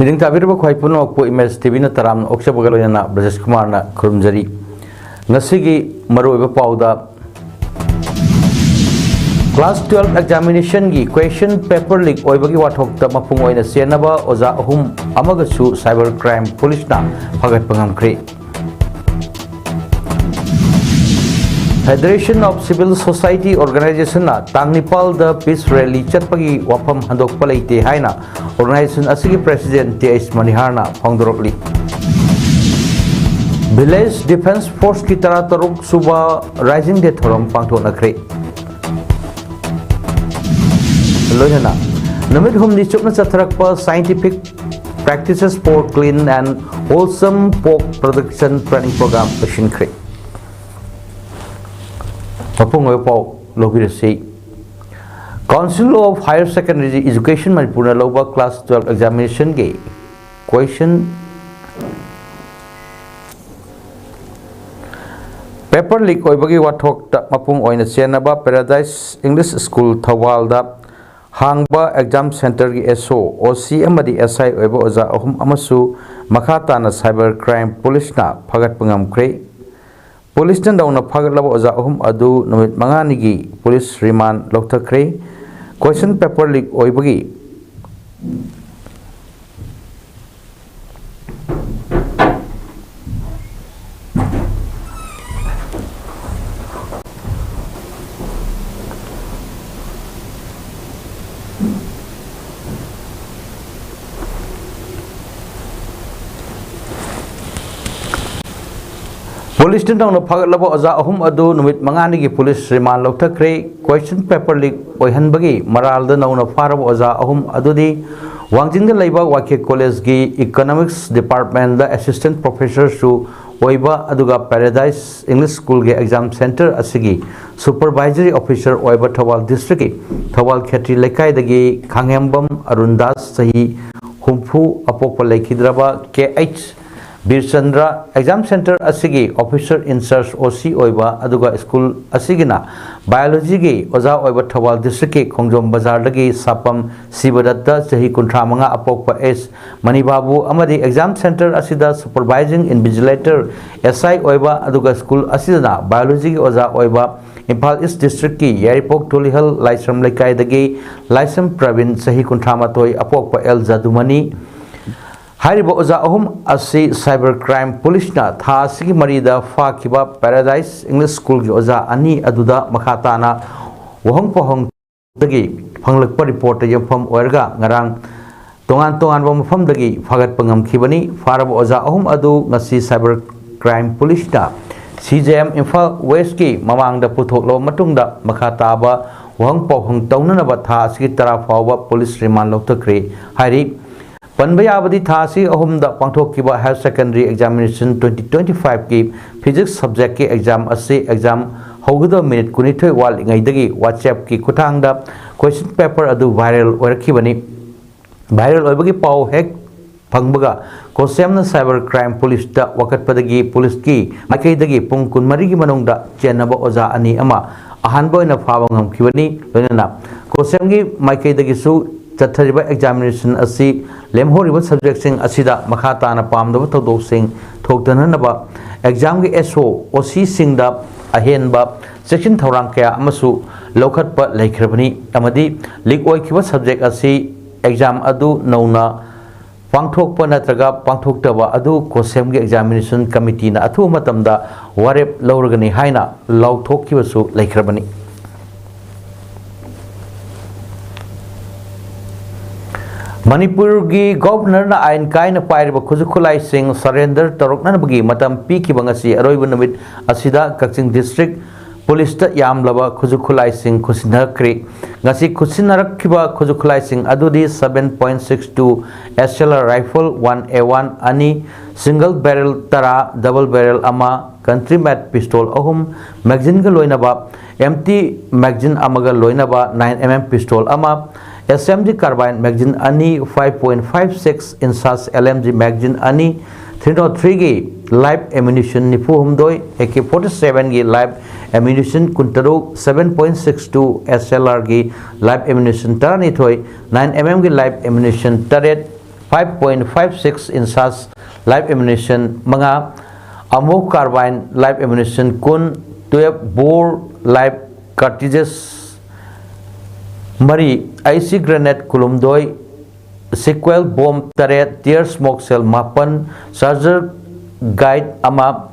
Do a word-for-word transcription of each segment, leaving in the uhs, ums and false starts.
ꯅꯤꯡꯊꯥꯕꯤꯔꯕ ꯈ꯭ꯋꯥꯏ ꯄꯨꯝꯅꯃꯛꯄꯨ ꯏꯃꯦꯖ ꯇꯤꯚꯤꯅ ꯇꯔꯥꯝꯅ ꯑꯣꯛꯆꯕꯒ ꯂꯣꯏꯅꯅ ꯕ꯭ꯔꯖꯦꯁ ꯀꯨꯃꯥꯔꯅ ꯈꯨꯔꯨꯝꯖꯔꯤ꯫ ꯉꯁꯤꯒꯤ ꯃꯔꯨꯑꯣꯏꯕ ꯄꯥꯎꯗ, class twelve examination ꯒꯤ question paper leak ꯑꯣꯏꯕꯒꯤ ꯋꯥꯊꯣꯛꯇ ꯃꯄꯨꯡ ꯑꯣꯏꯅ ꯆꯦꯟꯅꯕ ꯑꯣꯖꯥ ꯑꯍꯨꯝ ꯑꯃꯒꯁꯨ cyber crime police ꯅ ꯐꯥꯒꯠꯄ ꯉꯝꯈ꯭ꯔꯦ꯫ Federation of Civil Society Organization ꯅ ꯇꯥꯡ ꯅꯤꯄꯥꯜꯗ peace rally ꯆꯠꯄꯒꯤ ꯋꯥꯐꯝ ꯍꯟꯗꯣꯛꯄ ꯂꯩꯇꯦ ꯍꯥꯏꯅ organization ꯑꯁꯤꯒꯤ president ꯇꯤ ꯑꯩꯆ ꯃꯅꯤꯍꯥꯔꯅ ꯐꯣꯡꯗꯣꯔꯛꯂꯤ꯫ Village Defence Force ꯀꯤ ꯇꯔꯥꯇꯔꯨꯛ ꯁꯨꯕ Rising Day ꯊꯧꯔꯝ ꯄꯥꯡꯊꯣꯛꯅꯈ꯭ꯔꯦ꯫ ꯂꯣꯏꯅꯅ ꯅꯨꯃꯤꯠ ꯍꯨꯝꯅꯤ ꯆꯨꯞꯅ ꯆꯠꯊꯔꯛꯄ scientific practices for clean and wholesome pork production training program ꯂꯣꯏꯁꯤꯟꯈ꯭ꯔꯦ꯫ ꯃꯄꯨꯡ ꯑꯣꯏꯕ ꯄꯥꯎ ꯂꯧꯕꯤꯔꯁꯤ꯫ Council of Higher Secondary Education ꯃꯅꯤꯄꯨꯔꯅ ꯂꯧꯕ class twelve examination ꯒꯤ question paper leak ꯑꯣꯏꯕꯒꯤ ꯋꯥꯊꯣꯛꯇ ꯃꯄꯨꯡ ꯑꯣꯏꯅ ꯆꯦꯟꯅꯕ Paradise English School ꯊꯧꯕꯥꯜꯗ ꯍꯥꯡꯕ exam centre ꯒꯤ ꯑꯦꯁ ꯑꯣ, ꯑꯣ ꯁꯤ ꯑꯃꯗꯤ ꯑꯦꯁ ꯑꯥꯏ ꯑꯣꯏꯕ ꯑꯣꯖꯥ ꯑꯍꯨꯝ ꯑꯃꯁꯨ ꯃꯈꯥ ꯇꯥꯅ cyber crime police ꯅ ꯐꯥꯒꯠꯄ ꯉꯝꯈ꯭ꯔꯦ꯫ Police ꯅ ꯅꯧꯅ ꯐꯥꯒꯠꯂꯕ ꯑꯣꯖꯥ ꯑꯍꯨꯝ ꯑꯗꯨ ꯅꯨꯃꯤꯠ ꯃꯉꯥꯅꯤꯒꯤ police remand ꯂꯧꯊꯈ꯭ꯔꯦ꯫ Question paper leak ꯑꯣꯏꯕꯒꯤ Police ꯅ ꯅꯧꯅ ꯐꯥꯒꯠꯂꯕ ꯑꯣꯖꯥ ꯑꯍꯨꯝ ꯑꯗꯨ ꯅꯨꯃꯤꯠ ꯃꯉꯥꯅꯤꯒꯤ police remand ꯂꯧꯊꯈ꯭ꯔꯦ꯫ Question paper leak ꯑꯣꯏꯍꯟꯕꯒꯤ ꯃꯔꯥꯜꯗ ꯅꯧꯅ ꯐꯥꯔꯕ ꯑꯣꯖꯥ ꯑꯍꯨꯝ ꯑꯗꯨꯗꯤ ꯋꯥꯡꯖꯤꯡꯗ ꯂꯩꯕ ꯋꯥꯏꯀꯦ college ꯀꯤ Economics Department ꯗ assistant professor ꯁꯨ ꯑꯣꯏꯕ, ꯑꯗꯨꯒ Paradise English School ꯒꯤ exam centre ꯑꯁꯤꯒꯤ supervisory officer ꯑꯣꯏꯕ ꯊꯧꯕꯥꯜ district ꯀꯤ ꯊꯧꯕꯥꯜ ꯈꯦꯇ꯭ꯔꯤ ꯂꯩꯀꯥꯏꯗꯒꯤ ꯈꯥꯡꯉꯦꯝꯕꯝ ꯑꯔꯨꯟ ꯗꯥꯁ, ꯆꯍꯤ ꯍꯨꯝꯐꯨ, ꯑꯄꯣꯛꯄ ꯂꯩꯈꯤꯗ꯭ꯔꯕ ꯀꯦ ꯑꯩꯆ ꯕꯤꯔꯆꯟꯗ꯭ꯔ, exam centre ꯑꯁꯤꯒꯤ officer in charge, ꯑꯣ ꯁꯤ ꯑꯣꯏꯕ, ꯑꯗꯨꯒ school ꯑꯁꯤꯒꯤꯅ ꯕꯥꯏꯑꯣꯂꯣꯖꯤꯒꯤ ꯑꯣꯖꯥ ꯑꯣꯏꯕ ꯊꯧꯕꯥꯜ ꯗꯤꯁꯇ꯭ꯔꯤꯛꯀꯤ ꯈꯣꯡꯖꯣꯝ ꯕꯖꯥꯔꯗꯒꯤ ꯁꯥꯄꯝ ꯁꯤꯕꯗꯠꯇ, ꯆꯍꯤ ꯀꯨꯟꯊ꯭ꯔꯥ ꯃꯉꯥ, ꯑꯄꯣꯛꯄ ꯑꯦꯁ ꯃꯅꯤꯕꯥꯕꯨ ꯑꯃꯗꯤ ꯑꯦꯛꯖꯥꯝ ꯁꯦꯟꯇꯔ ꯑꯁꯤꯗ ꯁꯨꯄꯔꯚꯥꯏꯖꯤꯡ ꯏꯟꯚꯤꯖꯤꯂꯦꯇꯔ, ꯑꯦꯁ ꯑꯥꯏ, ꯑꯣꯏꯕ, ꯑꯗꯨꯒ ꯁ꯭ꯀꯨꯜ ꯑꯁꯤꯗꯅ ꯕꯥꯏꯑꯣꯂꯣꯖꯤꯒꯤ ꯑꯣꯖꯥ ꯑꯣꯏꯕ ꯏꯝꯐꯥꯜ ꯏꯁ ꯗꯤꯁꯇ꯭ꯔꯤꯛꯀꯤ ꯌꯥꯏꯔꯤꯄꯣꯛ ꯇꯨꯂꯤꯍꯜ ꯂꯥꯏꯁ꯭ꯔꯝ ꯂꯩꯀꯥꯏꯗꯒꯤ ꯂꯥꯏꯁ꯭ꯔꯝ ꯄ꯭ꯔꯕꯤꯟ, ꯆꯍꯤ ꯀꯨꯟꯊ꯭ꯔꯥ ꯃꯥꯊꯣꯏ, ꯑꯄꯣꯛꯄ ꯑꯦꯜ ꯖꯥꯗꯨꯃꯅꯤ꯫ ꯍꯥꯏꯔꯤꯕ ꯑꯣꯖꯥ ꯑꯍꯨꯝ ꯑꯁꯤ ꯁꯥꯏꯕꯔ ꯀ꯭ꯔꯥꯏꯝ ꯄꯨꯂꯤꯁꯅ ꯊꯥ ꯑꯁꯤꯒꯤ ꯃꯔꯤꯗ ꯐꯥꯈꯤꯕ ꯄꯦꯔꯥꯗꯥꯏꯁ ꯏꯪꯂꯤꯁ ꯁ꯭ꯀꯨꯜꯒꯤ ꯑꯣꯖꯥ ꯑꯅꯤ ꯑꯗꯨꯗ ꯃꯈꯥ ꯇꯥꯅ ꯋꯥꯍꯪ ꯄꯥꯎꯍꯪꯗꯒꯤ ꯐꯪꯂꯛꯄ ꯔꯤꯄꯣꯔꯠꯇ ꯌꯨꯝꯐꯝ ꯑꯣꯏꯔꯒ ꯉꯔꯥꯡ ꯇꯣꯉꯥꯟ ꯇꯣꯉꯥꯟꯕ ꯃꯐꯝꯗꯒꯤ ꯐꯥꯒꯠꯄ ꯉꯝꯈꯤꯕꯅꯤ꯫ ꯐꯥꯔꯕ ꯑꯣꯖꯥ ꯑꯍꯨꯝ ꯑꯗꯨ ꯉꯁꯤ ꯁꯥꯏꯕꯔ ꯀ꯭ꯔꯥꯏꯝ ꯄꯨꯂꯤꯁꯅ ꯁꯤ ꯖꯦ ꯑꯦꯝ ꯏꯝꯐꯥꯜ ꯋꯦꯁꯀꯤ ꯃꯃꯥꯡꯗ ꯄꯨꯊꯣꯛꯂꯕ ꯃꯇꯨꯡꯗ ꯃꯈꯥ ꯇꯥꯕ ꯋꯥꯍꯪ ꯄꯥꯎꯍꯪ ꯇꯧꯅꯅꯕ ꯊꯥ ꯑꯁꯤꯒꯤ ꯇꯔꯥ ꯐꯥꯎꯕ ꯄꯨꯂꯤꯁ ꯔꯤꯃꯥꯟ ꯂꯧꯊꯈ꯭ꯔꯦ ꯍꯥꯏꯔꯤ꯫ ꯄꯟꯕ ꯌꯥꯕꯗꯤ ꯊꯥ ꯑꯁꯤ ꯑꯍꯨꯝꯗ ꯄꯥꯡꯊꯣꯛꯈꯤꯕ higher secondary examination twenty twenty ꯐꯥꯏꯚꯀꯤ ꯐꯤꯖꯤꯛꯁ ꯁꯕꯖꯦꯛꯀꯤ ꯑꯦꯛꯖꯥꯝ ꯑꯁꯤ ꯑꯦꯛꯖꯥꯝ ꯍꯧꯒꯗꯕ ꯃꯤꯅꯤꯠ ꯀꯨꯟꯅꯤꯊꯣꯏ ꯋꯥꯠꯂꯤꯉꯩꯗꯒꯤ WhatsApp-ꯀꯤ ꯈꯨꯠꯊꯥꯡꯗ ꯀꯣꯏꯁꯟ ꯄꯦꯄꯔ ꯑꯗꯨ ꯚꯥꯏꯔꯦꯜ ꯑꯣꯏꯔꯛꯈꯤꯕꯅꯤ꯫ ꯚꯥꯏꯔꯦꯜ ꯑꯣꯏꯕꯒꯤ ꯄꯥꯎ ꯍꯦꯛ ꯐꯪꯕꯒ ꯀꯣꯁꯦꯝꯅ ꯁꯥꯏꯕꯔ ꯀ꯭ꯔꯥꯏꯝ ꯄꯨꯂꯤꯁꯇ ꯋꯥꯀꯠꯄꯗꯒꯤ ꯄꯨꯂꯤꯁꯀꯤ ꯃꯥꯏꯀꯩꯗꯒꯤ ꯄꯨꯡ ꯀꯨꯟꯃꯔꯤꯒꯤ ꯃꯅꯨꯡꯗ ꯆꯦꯟꯅꯕ ꯑꯣꯖꯥ ꯑꯅꯤ ꯑꯃ ꯑꯍꯥꯟꯕ ꯑꯣꯏꯅ ꯐꯥꯕ ꯉꯝꯈꯤꯕꯅꯤ꯫ ꯂꯣꯏꯅꯅ ꯀꯣꯁꯦꯝꯒꯤ ꯃꯥꯏꯀꯩꯗꯒꯤꯁꯨ ꯆꯠꯊꯔꯤꯕ ꯑꯦꯛꯖꯥꯃꯤꯅꯦꯁꯟ ꯑꯁꯤ ꯂꯦꯝꯍꯧꯔꯤꯕ ꯁꯕꯖꯦꯛꯁꯤꯡ ꯑꯁꯤꯗ ꯃꯈꯥ ꯇꯥꯅ ꯄꯥꯝꯗꯕ ꯊꯧꯗꯣꯛꯁꯤꯡ ꯊꯣꯛꯇꯅꯅꯕ ꯑꯦꯛꯖꯥꯝꯒꯤ ꯑꯦꯁ ꯑꯣ, ꯑꯣ ꯁꯤꯁꯤꯡꯗ ꯑꯍꯦꯟꯕ ꯆꯦꯛꯁꯤꯟ ꯊꯧꯔꯥꯡ ꯀꯌꯥ ꯑꯃꯁꯨ ꯂꯧꯈꯠꯄ ꯂꯩꯈ꯭ꯔꯕꯅꯤ ꯑꯃꯗꯤ ꯂꯤꯛ ꯑꯣꯏꯈꯤꯕ ꯁꯕꯖꯦꯛ ꯑꯁꯤ ꯑꯦꯛꯖꯥꯝ ꯑꯗꯨ ꯅꯧꯅ ꯄꯥꯡꯊꯣꯛꯄ ꯅꯠꯇ꯭ꯔꯒ ꯄꯥꯡꯊꯣꯛꯇꯕ ꯑꯗꯨ ꯀꯣꯁꯦꯝꯒꯤ ꯑꯦꯛꯖꯥꯃꯤꯅꯦꯁꯟ ꯀꯃꯤꯇꯤꯅ ꯑꯊꯨꯕ ꯃꯇꯝꯗ ꯋꯥꯔꯦꯞ ꯂꯧꯔꯒꯅꯤ ꯍꯥꯏꯅ ꯂꯥꯎꯊꯣꯛꯈꯤꯕꯁꯨ ꯂꯩꯈ꯭ꯔꯕꯅꯤ꯫ ꯃꯅꯤꯄꯨꯔꯒꯤ ꯒꯣꯚꯔꯅꯔꯅ ꯑꯥꯏꯟ ꯀꯥꯏꯅ ꯄꯥꯏꯔꯤꯕ ꯈꯨꯠꯁꯨ ꯈꯨꯠꯂꯥꯏꯁꯤꯡ ꯁꯔꯦꯟꯗꯔ ꯇꯧꯔꯛꯅꯕꯒꯤ ꯃꯇꯝ ꯄꯤꯈꯤꯕ ꯉꯁꯤ ꯑꯔꯣꯏꯕ ꯅꯨꯃꯤꯠ ꯑꯁꯤꯗ ꯀꯛꯆꯤꯡ ꯗꯤꯁꯇ꯭ꯔꯤꯛ ꯄꯨꯂꯤꯁꯇ ꯌꯥꯝꯂꯕ ꯈꯨꯠꯁꯨ ꯈꯨꯠꯂꯥꯏꯁꯤꯡ ꯈꯨꯠꯁꯤꯟꯅꯈ꯭ꯔꯦ꯫ ꯉꯁꯤ ꯈꯨꯠꯁꯤꯟꯅꯔꯛꯈꯤꯕ ꯈꯨꯠꯁꯨ ꯈꯨꯠꯂꯥꯏꯁꯤꯡ ꯑꯗꯨꯗꯤ seven point six two S L R rifle one A one ꯑꯅꯤ, single barrel ꯇꯔꯥ, double barrel ꯑꯃ, country made pistol ꯑꯍꯨꯝ, magazineꯒ ꯂꯣꯏꯅꯕ empty magazine ꯑꯃꯒ ꯂꯣꯏꯅꯕ nine M M pistol ꯑꯃ, S M G carbine magazine ꯑꯅꯤ, five point five six inches L M G magazine ꯑꯅꯤ, three oh threeꯒꯤ live ammunition ꯅꯤꯐꯨ ꯍꯨꯝꯗꯣꯏ, A K forty sevenꯒꯤ live ammunition ꯀꯨꯟꯇꯔꯨꯛ, seven point six two S L R ꯒꯤ live ammunition ꯇꯔꯥꯅꯤꯊꯣꯏ, nine M M ꯒꯤ live ammunition ꯇꯔꯦꯠ, five point five six inches live ammunition ꯃꯉꯥ, ammo carbine live ammunition ꯀꯨꯟ, twelve bore live cartridges ꯃꯔꯤ, I C grenade ꯀꯨꯟꯍꯨꯝꯗꯣꯏ, sequel bomb ꯇꯔꯦꯠ, tear smoke shell ꯃꯥꯄꯟ, charger guide ꯑꯃ,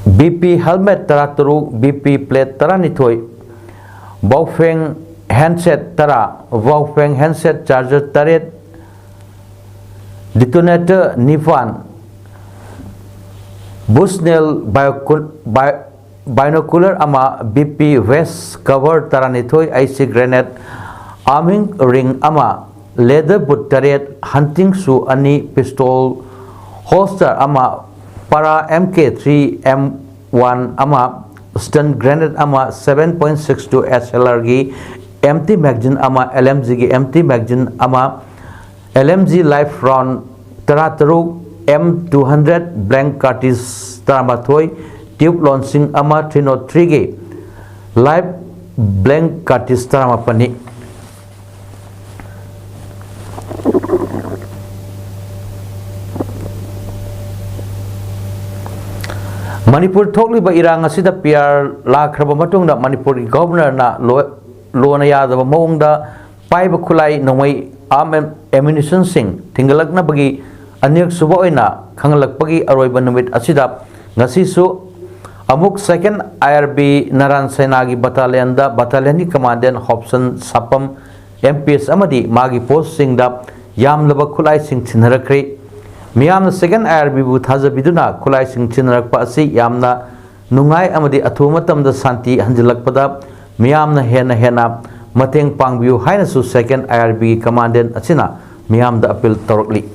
B P helmet ꯇꯔꯥꯇꯔꯨꯛ, B P plate ꯇꯔꯥꯅꯤꯊꯣꯏ, Baofeng handset ꯇꯔꯥ, Baofeng handset charger ꯇꯔꯦꯠ, detonator ꯅꯤꯄꯥꯟ, Bushnell biocu-, bi-, binocular ꯑꯃ, B P vest cover ꯇꯔꯥꯅꯤꯊꯣꯏ, I C grenade, arming ring ꯑꯃ, leather boot ꯇꯔꯦꯠ, hunting shoe ꯑꯅꯤ, pistol holster ꯑꯃ, para M K three M one ꯑꯃ, stun grenade ꯑꯃ, seven point six two S L R ꯒꯤ empty magazine ꯑꯃ, L M G ꯒꯤ empty magazine ꯑꯃ, L M G live round ꯇꯔꯥꯇꯔꯨꯛ, M two hundred blank cartridge ꯇꯔꯥꯃꯥꯊꯣꯏ, tube launching ꯑꯃ, three oh three ꯒꯤ live blank cartridge ꯇꯔꯥꯃꯥꯄꯟꯅꯤ꯫ Manipur ꯊꯣꯛꯂꯤꯕ ꯏꯔꯥꯡ ꯑꯁꯤꯗ P R ꯂꯥꯛꯈ꯭ꯔꯕ ꯃꯇꯨꯡꯗ ꯃꯅꯤꯄꯨꯔꯒꯤ ꯒꯣꯚꯔꯅꯔꯅ ꯂꯣ-, ꯂꯣꯅ ꯌꯥꯗꯕ ꯃꯑꯣꯡꯗ ꯄꯥꯏꯕ ꯈꯨꯠꯂꯥꯏ ꯅꯣꯡꯃꯩ arm ammunitionꯁꯤꯡ ꯊꯤꯡꯒꯠꯂꯛꯅꯕꯒꯤ ꯑꯅꯤꯔꯛꯁꯨꯕ ꯑꯣꯏꯅ ꯈꯪꯍꯜꯂꯛꯄꯒꯤ ꯑꯔꯣꯏꯕ ꯅꯨꯃꯤꯠ ꯑꯁꯤꯗ ꯉꯁꯤꯁꯨ ꯑꯃꯨꯛ second I R B ꯅꯔꯥꯟ ꯁꯦꯅꯥꯒꯤ battalionꯗ battalionꯒꯤ commandant ꯍꯣꯞꯁꯟ ꯁꯥꯄꯝ M P S ꯑꯃꯗꯤ ꯃꯥꯒꯤ postꯁꯤꯡꯗ ꯌꯥꯝꯂꯕ ꯈꯨꯠꯂꯥꯏꯁꯤꯡ ꯁꯤꯟꯅꯔꯛꯈ꯭ꯔꯦ꯫ ꯃꯤꯌꯥꯝꯅ second I R Bꯕꯨ ꯊꯥꯖꯕꯤꯗꯨꯅ ꯈꯨꯠꯂꯥꯏꯁꯤꯡ ꯁꯤꯟꯅꯔꯛꯄ ꯑꯁꯤ ꯌꯥꯝꯅ ꯅꯨꯡꯉꯥꯏ ꯑꯃꯗꯤ ꯑꯊꯨꯕ ꯃꯇꯝꯗ ꯁꯥꯟꯇꯤ ꯍꯟꯖꯤꯜꯂꯛꯄꯗ ꯃꯤꯌꯥꯝꯅ ꯍꯦꯟꯅ ꯍꯦꯟꯅ ꯃꯇꯦꯡ ꯄꯥꯡꯕꯤꯌꯨ ꯍꯥꯏꯅꯁꯨ second I R Bꯒꯤ commandant ꯑꯁꯤꯅ ꯃꯤꯌꯥꯝꯗ appeal ꯇꯧꯔꯛꯂꯤ꯫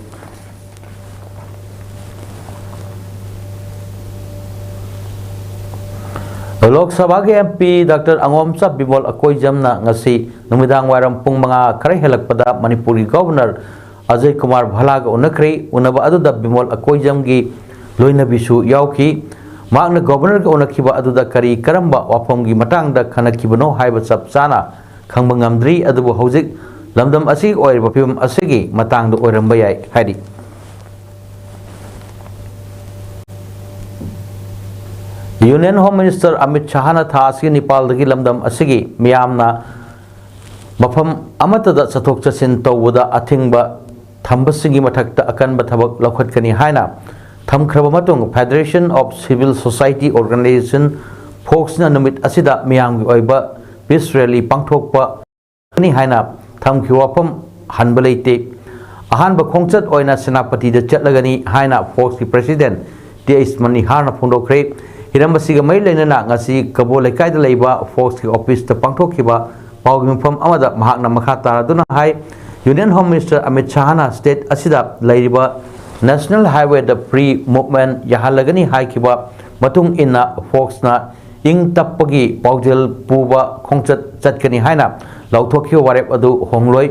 ꯂꯣꯛ ꯁꯚꯥꯒꯤ M P Doctor ꯑꯉꯣꯝꯆꯥ ꯕꯤꯃꯣꯜ ꯑꯀꯣꯏꯖꯝꯅ ꯉꯁꯤ ꯅꯨꯃꯤꯗꯥꯡ ꯋꯥꯏꯔꯝ ꯄꯨꯡ ꯃꯉꯥ ꯈꯔ ꯍꯦꯜꯂꯛꯄꯗ ꯃꯅꯤꯄꯨꯔꯒꯤ ꯒꯣꯚꯔꯅꯔ ꯑꯖꯌ ꯀꯨꯃꯥꯔ ꯚꯜꯂꯥꯒ ꯎꯅꯈ꯭ꯔꯦ꯫ ꯎꯅꯕ ꯑꯗꯨꯗ ꯕꯤꯃꯣꯜ ꯑꯀꯣꯏꯖꯝꯒꯤ ꯂꯣꯏꯅꯕꯤꯁꯨ ꯌꯥꯎꯈꯤ꯫ ꯃꯍꯥꯛꯅ ꯒꯣꯚꯔꯅꯔꯒ ꯎꯅꯈꯤꯕ ꯑꯗꯨꯗ ꯀꯔꯤ ꯀꯔꯝꯕ ꯋꯥꯐꯝꯒꯤ ꯃꯇꯥꯡꯗ ꯈꯟꯅꯈꯤꯕꯅꯣ ꯍꯥꯏꯕ ꯆꯞ ꯆꯥꯅ ꯈꯪꯕ ꯉꯝꯗ꯭ꯔꯤ, ꯑꯗꯨꯕꯨ ꯍꯧꯖꯤꯛ ꯂꯝꯗꯝ ꯑꯁꯤꯒꯤ ꯑꯣꯏꯔꯤꯕ ꯐꯤꯕꯝ ꯑꯁꯤꯒꯤ ꯃꯇꯥꯡꯗ ꯑꯣꯏꯔꯝꯕ ꯌꯥꯏ ꯍꯥꯏꯔꯤ꯫ ꯌꯨꯅꯤꯌꯟ ꯍꯣꯝ ꯃꯤꯅꯤꯁꯇꯔ ꯑꯃꯤꯠ ꯁꯥꯍꯅ ꯊꯥ ꯑꯁꯤꯒꯤ ꯅꯤꯄꯥꯜꯗꯒꯤ ꯂꯝꯗꯝ ꯑꯁꯤꯒꯤ ꯃꯤꯌꯥꯝꯅ ꯃꯐꯝ ꯑꯃꯠꯇꯗ ꯆꯠꯊꯣꯛ ꯆꯠꯁꯤꯟ ꯇꯧꯕꯗ ꯑꯊꯤꯡꯕ ꯊꯝꯕꯁꯤꯡꯒꯤ ꯃꯊꯛꯇ ꯑꯀꯟꯕ ꯊꯕꯛ ꯂꯧꯈꯠꯀꯅꯤ ꯍꯥꯏꯅ ꯊꯝꯈ꯭ꯔꯕ ꯃꯇꯨꯡ, Federation of Civil Society Organization, ꯐꯣꯛꯁꯅ ꯅꯨꯃꯤꯠ ꯑꯁꯤꯗ ꯃꯤꯌꯥꯝꯒꯤ ꯑꯣꯏꯕ ꯄꯤꯁ ꯔꯦꯂꯤ ꯄꯥꯡꯊꯣꯛꯄ ꯅꯤ ꯍꯥꯏꯅ ꯊꯝꯈꯤꯕ ꯋꯥꯐꯝ ꯍꯟꯕ ꯂꯩꯇꯦ꯫ ꯑꯍꯥꯟꯕ ꯈꯣꯡꯆꯠ ꯑꯣꯏꯅ ꯁꯦꯅꯥꯄꯇꯤꯗ ꯆꯠꯂꯒꯅꯤ ꯍꯥꯏꯅ ꯐꯣꯛꯁꯀꯤ ꯄ꯭ꯔꯦꯁꯤꯗꯦꯟꯠ ꯇꯤ ꯑꯩꯆ ꯃꯅꯤꯍꯥꯔꯅ ꯐꯣꯡꯗꯣꯛꯈ꯭ꯔꯦ꯫ ꯍꯤꯔꯝ ꯑꯁꯤꯒ ꯃꯔꯤ ꯂꯩꯅꯅ ꯉꯁꯤ ꯀꯕꯣ ꯂꯩꯀꯥꯏꯗ ꯂꯩꯕ ꯐꯣꯛꯁꯀꯤ ꯑꯣꯐꯤꯁꯇ ꯄꯥꯡꯊꯣꯛꯈꯤꯕ ꯄꯥꯎꯒꯤ ꯃꯤꯐꯝ ꯑꯃꯗ ꯃꯍꯥꯛꯅ ꯃꯈꯥ ꯇꯥꯔꯗꯨꯅ ꯍꯥꯏ, ꯌꯨꯅꯤꯌꯟ ꯍꯣꯝ ꯃꯤꯅꯤꯁꯇꯔ ꯑꯃꯤꯠ ꯁꯥꯍꯅ ꯁ꯭ꯇꯦꯠ ꯑꯁꯤꯗ ꯂꯩꯔꯤꯕ ꯅꯦꯁꯅꯦꯜ ꯍꯥꯏꯋꯦꯗ ꯐ꯭ꯔꯤ ꯃꯨꯚꯃꯦꯟꯠ ꯌꯥꯍꯜꯂꯒꯅꯤ ꯍꯥꯏꯈꯤꯕ ꯃꯇꯨꯡ ꯏꯟꯅ ꯐꯣꯛꯁꯅ ꯏꯪ ꯇꯞꯄꯒꯤ ꯄꯥꯎꯖꯦꯜ ꯄꯨꯕ ꯈꯣꯡꯆꯠ ꯆꯠꯀꯅꯤ ꯍꯥꯏꯅ ꯂꯥꯎꯊꯣꯛꯈꯤꯕ ꯋꯥꯔꯦꯞ ꯑꯗꯨ ꯍꯣꯡꯂꯣꯏ꯫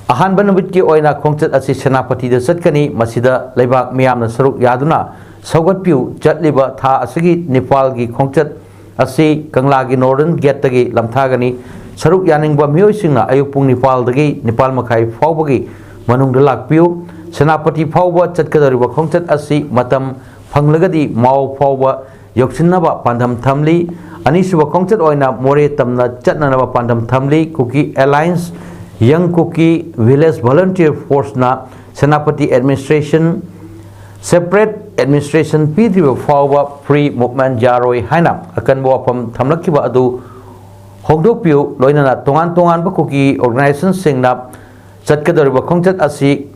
ꯑꯍꯥꯟꯕ ꯅꯨꯃꯤꯠꯀꯤ ꯑꯣꯏꯅ ꯈꯣꯡꯆꯠ ꯑꯁꯤ ꯁꯦꯅꯥꯄꯇꯤꯗ ꯆꯠꯀꯅꯤ꯫ ꯃꯁꯤꯗ ꯂꯩꯕꯥꯛ ꯃꯤꯌꯥꯝꯅ ꯁꯔꯨꯛ ꯌꯥꯗꯨꯅ ꯁꯧꯒꯠꯄꯤꯌꯨ꯫ ꯆꯠꯂꯤꯕ ꯊꯥ ꯑꯁꯤꯒꯤ ꯅꯤꯄꯥꯜꯒꯤ ꯈꯣꯡꯆꯠ ꯑꯁꯤ ꯀꯪꯂꯥꯒꯤ ꯅꯣꯔꯗꯔꯟ ꯒꯦꯠꯇꯒꯤ ꯂꯝꯊꯥꯒꯅꯤ꯫ ꯁꯔꯨꯛ ꯌꯥꯅꯤꯡꯕ ꯃꯤꯑꯣꯏꯁꯤꯡꯅ ꯑꯌꯨꯛ ꯄꯨꯡ ꯅꯤꯄꯥꯜꯗꯒꯤ ꯅꯤꯄꯥꯜ ꯃꯈꯥꯏ ꯐꯥꯎꯕꯒꯤ ꯃꯅꯨꯡꯗ ꯂꯥꯛꯄꯤꯌꯨ꯫ ꯁꯦꯅꯥꯄꯇꯤ ꯐꯥꯎꯕ ꯆꯠꯀꯗꯧꯔꯤꯕ ꯈꯣꯡꯆꯠ ꯑꯁꯤ ꯃꯇꯝ ꯐꯪꯂꯒꯗꯤ ꯃꯥꯎ ꯐꯥꯎꯕ ꯌꯧꯁꯤꯟꯅꯕ ꯄꯥꯟꯗꯝ ꯊꯝꯂꯤ꯫ ꯑꯅꯤꯁꯨꯕ ꯈꯣꯡꯆꯠ ꯑꯣꯏꯅ ꯃꯣꯔꯦ ꯇꯝꯅ ꯆꯠꯅꯅꯕ ꯄꯥꯟꯗꯝ ꯊꯝꯂꯤ꯫ ꯀꯨꯀꯤ ꯑꯦꯂꯥꯏꯟꯁ, ꯌꯪ ꯀꯨꯀꯤ ꯚꯤꯂꯦꯖ ꯚꯣꯂꯨꯟꯇꯤꯌꯔ ꯐꯣꯔꯁꯅ ꯁꯦꯅꯥꯄꯇꯤ ꯑꯦꯗꯃꯤꯅꯤꯁꯇ꯭ꯔꯦꯁꯟ ꯁꯦꯄꯔꯦꯠ ꯑꯦꯗꯃꯤꯅꯤꯁꯇ꯭ꯔꯦꯁꯟ ꯄꯤꯗ꯭ꯔꯤꯕ ꯐꯥꯎꯕ ꯐ꯭ꯔꯤ ꯃꯨꯚꯃꯦꯟꯠ ꯌꯥꯔꯣꯏ ꯍꯥꯏꯅ ꯑꯀꯟꯕ ꯋꯥꯐꯝ ꯊꯝꯂꯛꯈꯤꯕ ꯑꯗꯨ ꯍꯣꯡꯗꯣꯛꯄꯤꯌꯨ꯫ ꯂꯣꯏꯅꯅ ꯇꯣꯉꯥꯟ ꯇꯣꯉꯥꯟꯕ ꯀꯨꯀꯤ ꯑꯣꯔꯒꯅꯥꯏꯖꯦꯁꯟꯁꯤꯡꯅ ꯆꯠꯀꯗꯧꯔꯤꯕ ꯈꯣꯡꯆꯠ ꯑꯁꯤ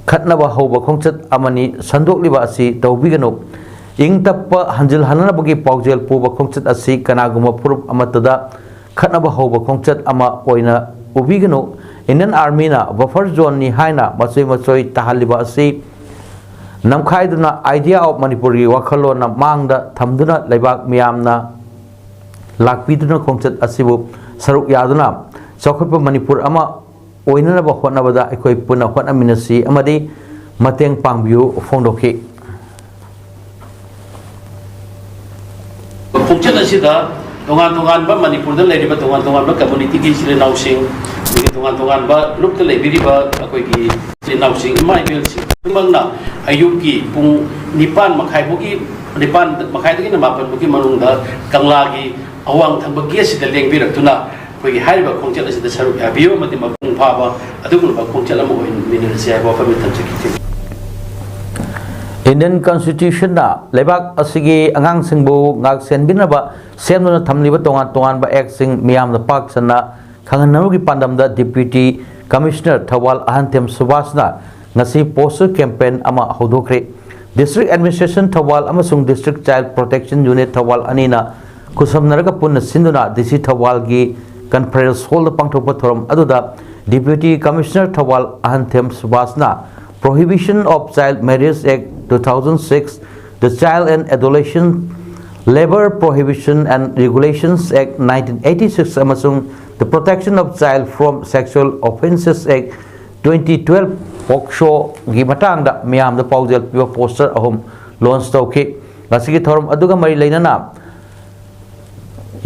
ꯈꯠꯅꯕ ꯍꯧꯕ ꯈꯣꯡꯆꯠ ꯑꯃꯅꯤ꯫ ꯁꯟꯗꯣꯛꯂꯤꯕ ꯑꯁꯤ ꯇꯧꯕꯤꯒꯅꯨ꯫ ꯏꯪ ꯇꯞꯄ ꯍꯟꯖꯤꯜꯍꯟꯅꯕꯒꯤ ꯄꯥꯎꯖꯦꯜ ꯄꯨꯕ ꯈꯣꯡꯆꯠ ꯑꯁꯤ ꯀꯅꯥꯒꯨꯝꯕ ꯐꯨꯔꯨꯞ ꯑꯃꯠꯇꯗ ꯈꯠꯅꯕ ꯍꯧꯕ ꯈꯣꯡꯆꯠ ꯑꯃ ꯑꯣꯏꯅ ꯎꯕꯤꯒꯅꯨ꯫ ꯏꯟꯗꯤꯌꯟ ꯑꯥꯔꯃꯤꯅ ꯕꯐꯔ ꯖꯣꯟꯅꯤ ꯍꯥꯏꯅ ꯃꯆꯣꯏ ꯃꯆꯣꯏ ꯇꯥꯍꯜꯂꯤꯕ ꯑꯁꯤ ꯅꯝꯈꯥꯏꯗꯨꯅ Idea of Manipurꯒꯤ ꯋꯥꯈꯜꯂꯣꯟꯅ ꯃꯥꯡꯗ ꯊꯝꯗꯨꯅ ꯂꯩꯕꯥꯛ ꯃꯤꯌꯥꯝꯅ ꯂꯥꯛꯄꯤꯗꯨꯅ ꯈꯣꯡꯆꯠ ꯑꯁꯤꯕꯨ ꯁꯔꯨꯛ ꯌꯥꯗꯨꯅ ꯆꯥꯎꯈꯠꯄ ꯃꯅꯤꯄꯨꯔ ꯑꯃ ꯑꯣꯏꯅꯅꯕ ꯍꯣꯠꯅꯕꯗ ꯑꯩꯈꯣꯏ ꯄꯨꯟꯅ ꯍꯣꯠꯅꯃꯤꯟꯅꯁꯤ ꯑꯃꯗꯤ ꯃꯇꯦꯡ ꯄꯥꯡꯕꯤꯌꯨ ꯐꯣꯡꯗꯣꯛꯈꯤ꯫ ꯈꯣꯡꯆꯠ ꯑꯁꯤꯗ ꯇꯣꯉꯥꯟ ꯇꯣꯉꯥꯟꯕ, ꯃꯅꯤꯄꯨꯔꯗ ꯂꯩꯔꯤꯕ ꯇꯣꯉꯥꯟ ꯇꯣꯉꯥꯟꯕ ꯀꯝꯃꯨꯅꯤꯇꯤꯒꯤ ꯏꯆꯤꯜ ꯏꯅꯥꯎꯁꯤꯡ, ꯑꯗꯒꯤ ꯇꯣꯉꯥꯟ ꯇꯣꯉꯥꯟꯕ ꯂꯨꯞꯇ ꯂꯩꯕꯤꯔꯤꯕ ꯑꯩꯈꯣꯏꯒꯤ ꯏꯆꯤꯜ ꯏꯅꯥꯎꯁꯤꯡ, ꯏꯃꯥ ꯏꯕꯦꯜꯁꯤꯡ ꯈꯨꯗꯤꯡꯃꯛꯅ ꯑꯌꯨꯛꯀꯤ ꯄꯨꯡ ꯅꯤꯄꯥꯟ ꯃꯈꯥꯏ ꯐꯥꯎꯒꯤ, ꯅꯤꯄꯥꯟ ꯃꯈꯥꯏꯗꯒꯤꯅ ꯃꯥꯄꯟ ꯐꯥꯎꯒꯤ ꯃꯅꯨꯡꯗ ꯀꯪꯂꯥꯒꯤ ꯑꯋꯥꯡ ꯊꯪꯕ ꯒꯦꯠꯁꯤꯗ ꯂꯦꯡꯕꯤꯔꯛꯇꯨꯅ ꯑꯩꯈꯣꯏꯒꯤ ꯍꯥꯏꯔꯤꯕ ꯈꯣꯡꯆꯠ ꯑꯁꯤꯗ ꯁꯔꯨꯛ ꯌꯥꯕꯤꯌꯨ ꯑꯃꯗꯤ ꯃꯄꯨꯡ ꯐꯥꯕ ꯑꯗꯨꯒꯨꯝꯂꯕ ꯈꯣꯡꯆꯠ ꯑꯃ ꯑꯣꯏꯍꯟꯃꯤꯟꯅꯔꯁꯤ ꯍꯥꯏꯕ ꯋꯥꯐꯝ ꯑꯃ ꯊꯝꯖꯒꯦ꯫ Indian Constitutionꯅ ꯂꯩꯕꯥꯛ ꯑꯁꯤꯒꯤ ꯑꯉꯥꯡꯁꯤꯡꯕꯨ ꯉꯥꯛ ꯁꯦꯟꯕꯤꯅꯕ ꯁꯦꯝꯗꯨꯅ ꯊꯝꯂꯤꯕ ꯇꯣꯉꯥꯟ ꯇꯣꯉꯥꯟꯕ actꯁꯤꯡ ꯃꯤꯌꯥꯝꯗ ꯄꯥꯛ ꯁꯟꯅ ꯈꯪꯍꯟꯅꯕꯒꯤ ꯄꯥꯟꯗꯝꯗ Deputy Commissioner ꯊꯧꯕꯥꯜ ꯑꯍꯟꯊꯦꯝ ꯁꯨꯕꯥꯁꯅ ꯉꯁꯤ poster campaign ꯑꯃ ꯍꯧꯗꯣꯛꯈ꯭ꯔꯦ꯫ District Administration ꯊꯧꯕꯥꯜ ꯑꯃꯁꯨꯡ District Child Protection Unit Thoubal ꯑꯅꯤꯅ ꯈꯨꯠꯁꯝꯅꯔꯒ ꯄꯨꯟꯅ ꯁꯤꯟꯗꯨꯅ DC ꯊꯧꯕꯥꯜꯒꯤ conference hallꯗ ꯄꯥꯡꯊꯣꯛꯄ ꯊꯧꯔꯝ ꯑꯗꯨꯗ Deputy Commissioner Thoubal ꯑꯍꯟꯊꯦꯝ ꯁꯨꯕꯥꯁꯅ Prohibition of Child Marriage Act two thousand six, the Child and Adolescent Labour Prohibition and Regulations Act nineteen eighty-six ꯑꯃꯁꯨꯡ The Protection of Child from Sexual Offences Act twenty twelve, POCSOꯒꯤ ꯃꯇꯥꯡꯗ ꯃꯤꯌꯥꯝꯗ ꯄꯥꯎꯖꯦꯜ ꯄꯤꯕ poster ꯑꯍꯨꯝ launch ꯇꯧꯈꯤ꯫ ꯉꯁꯤꯒꯤ ꯊꯧꯔꯝ ꯑꯗꯨꯒ ꯃꯔꯤ ꯂꯩꯅꯅ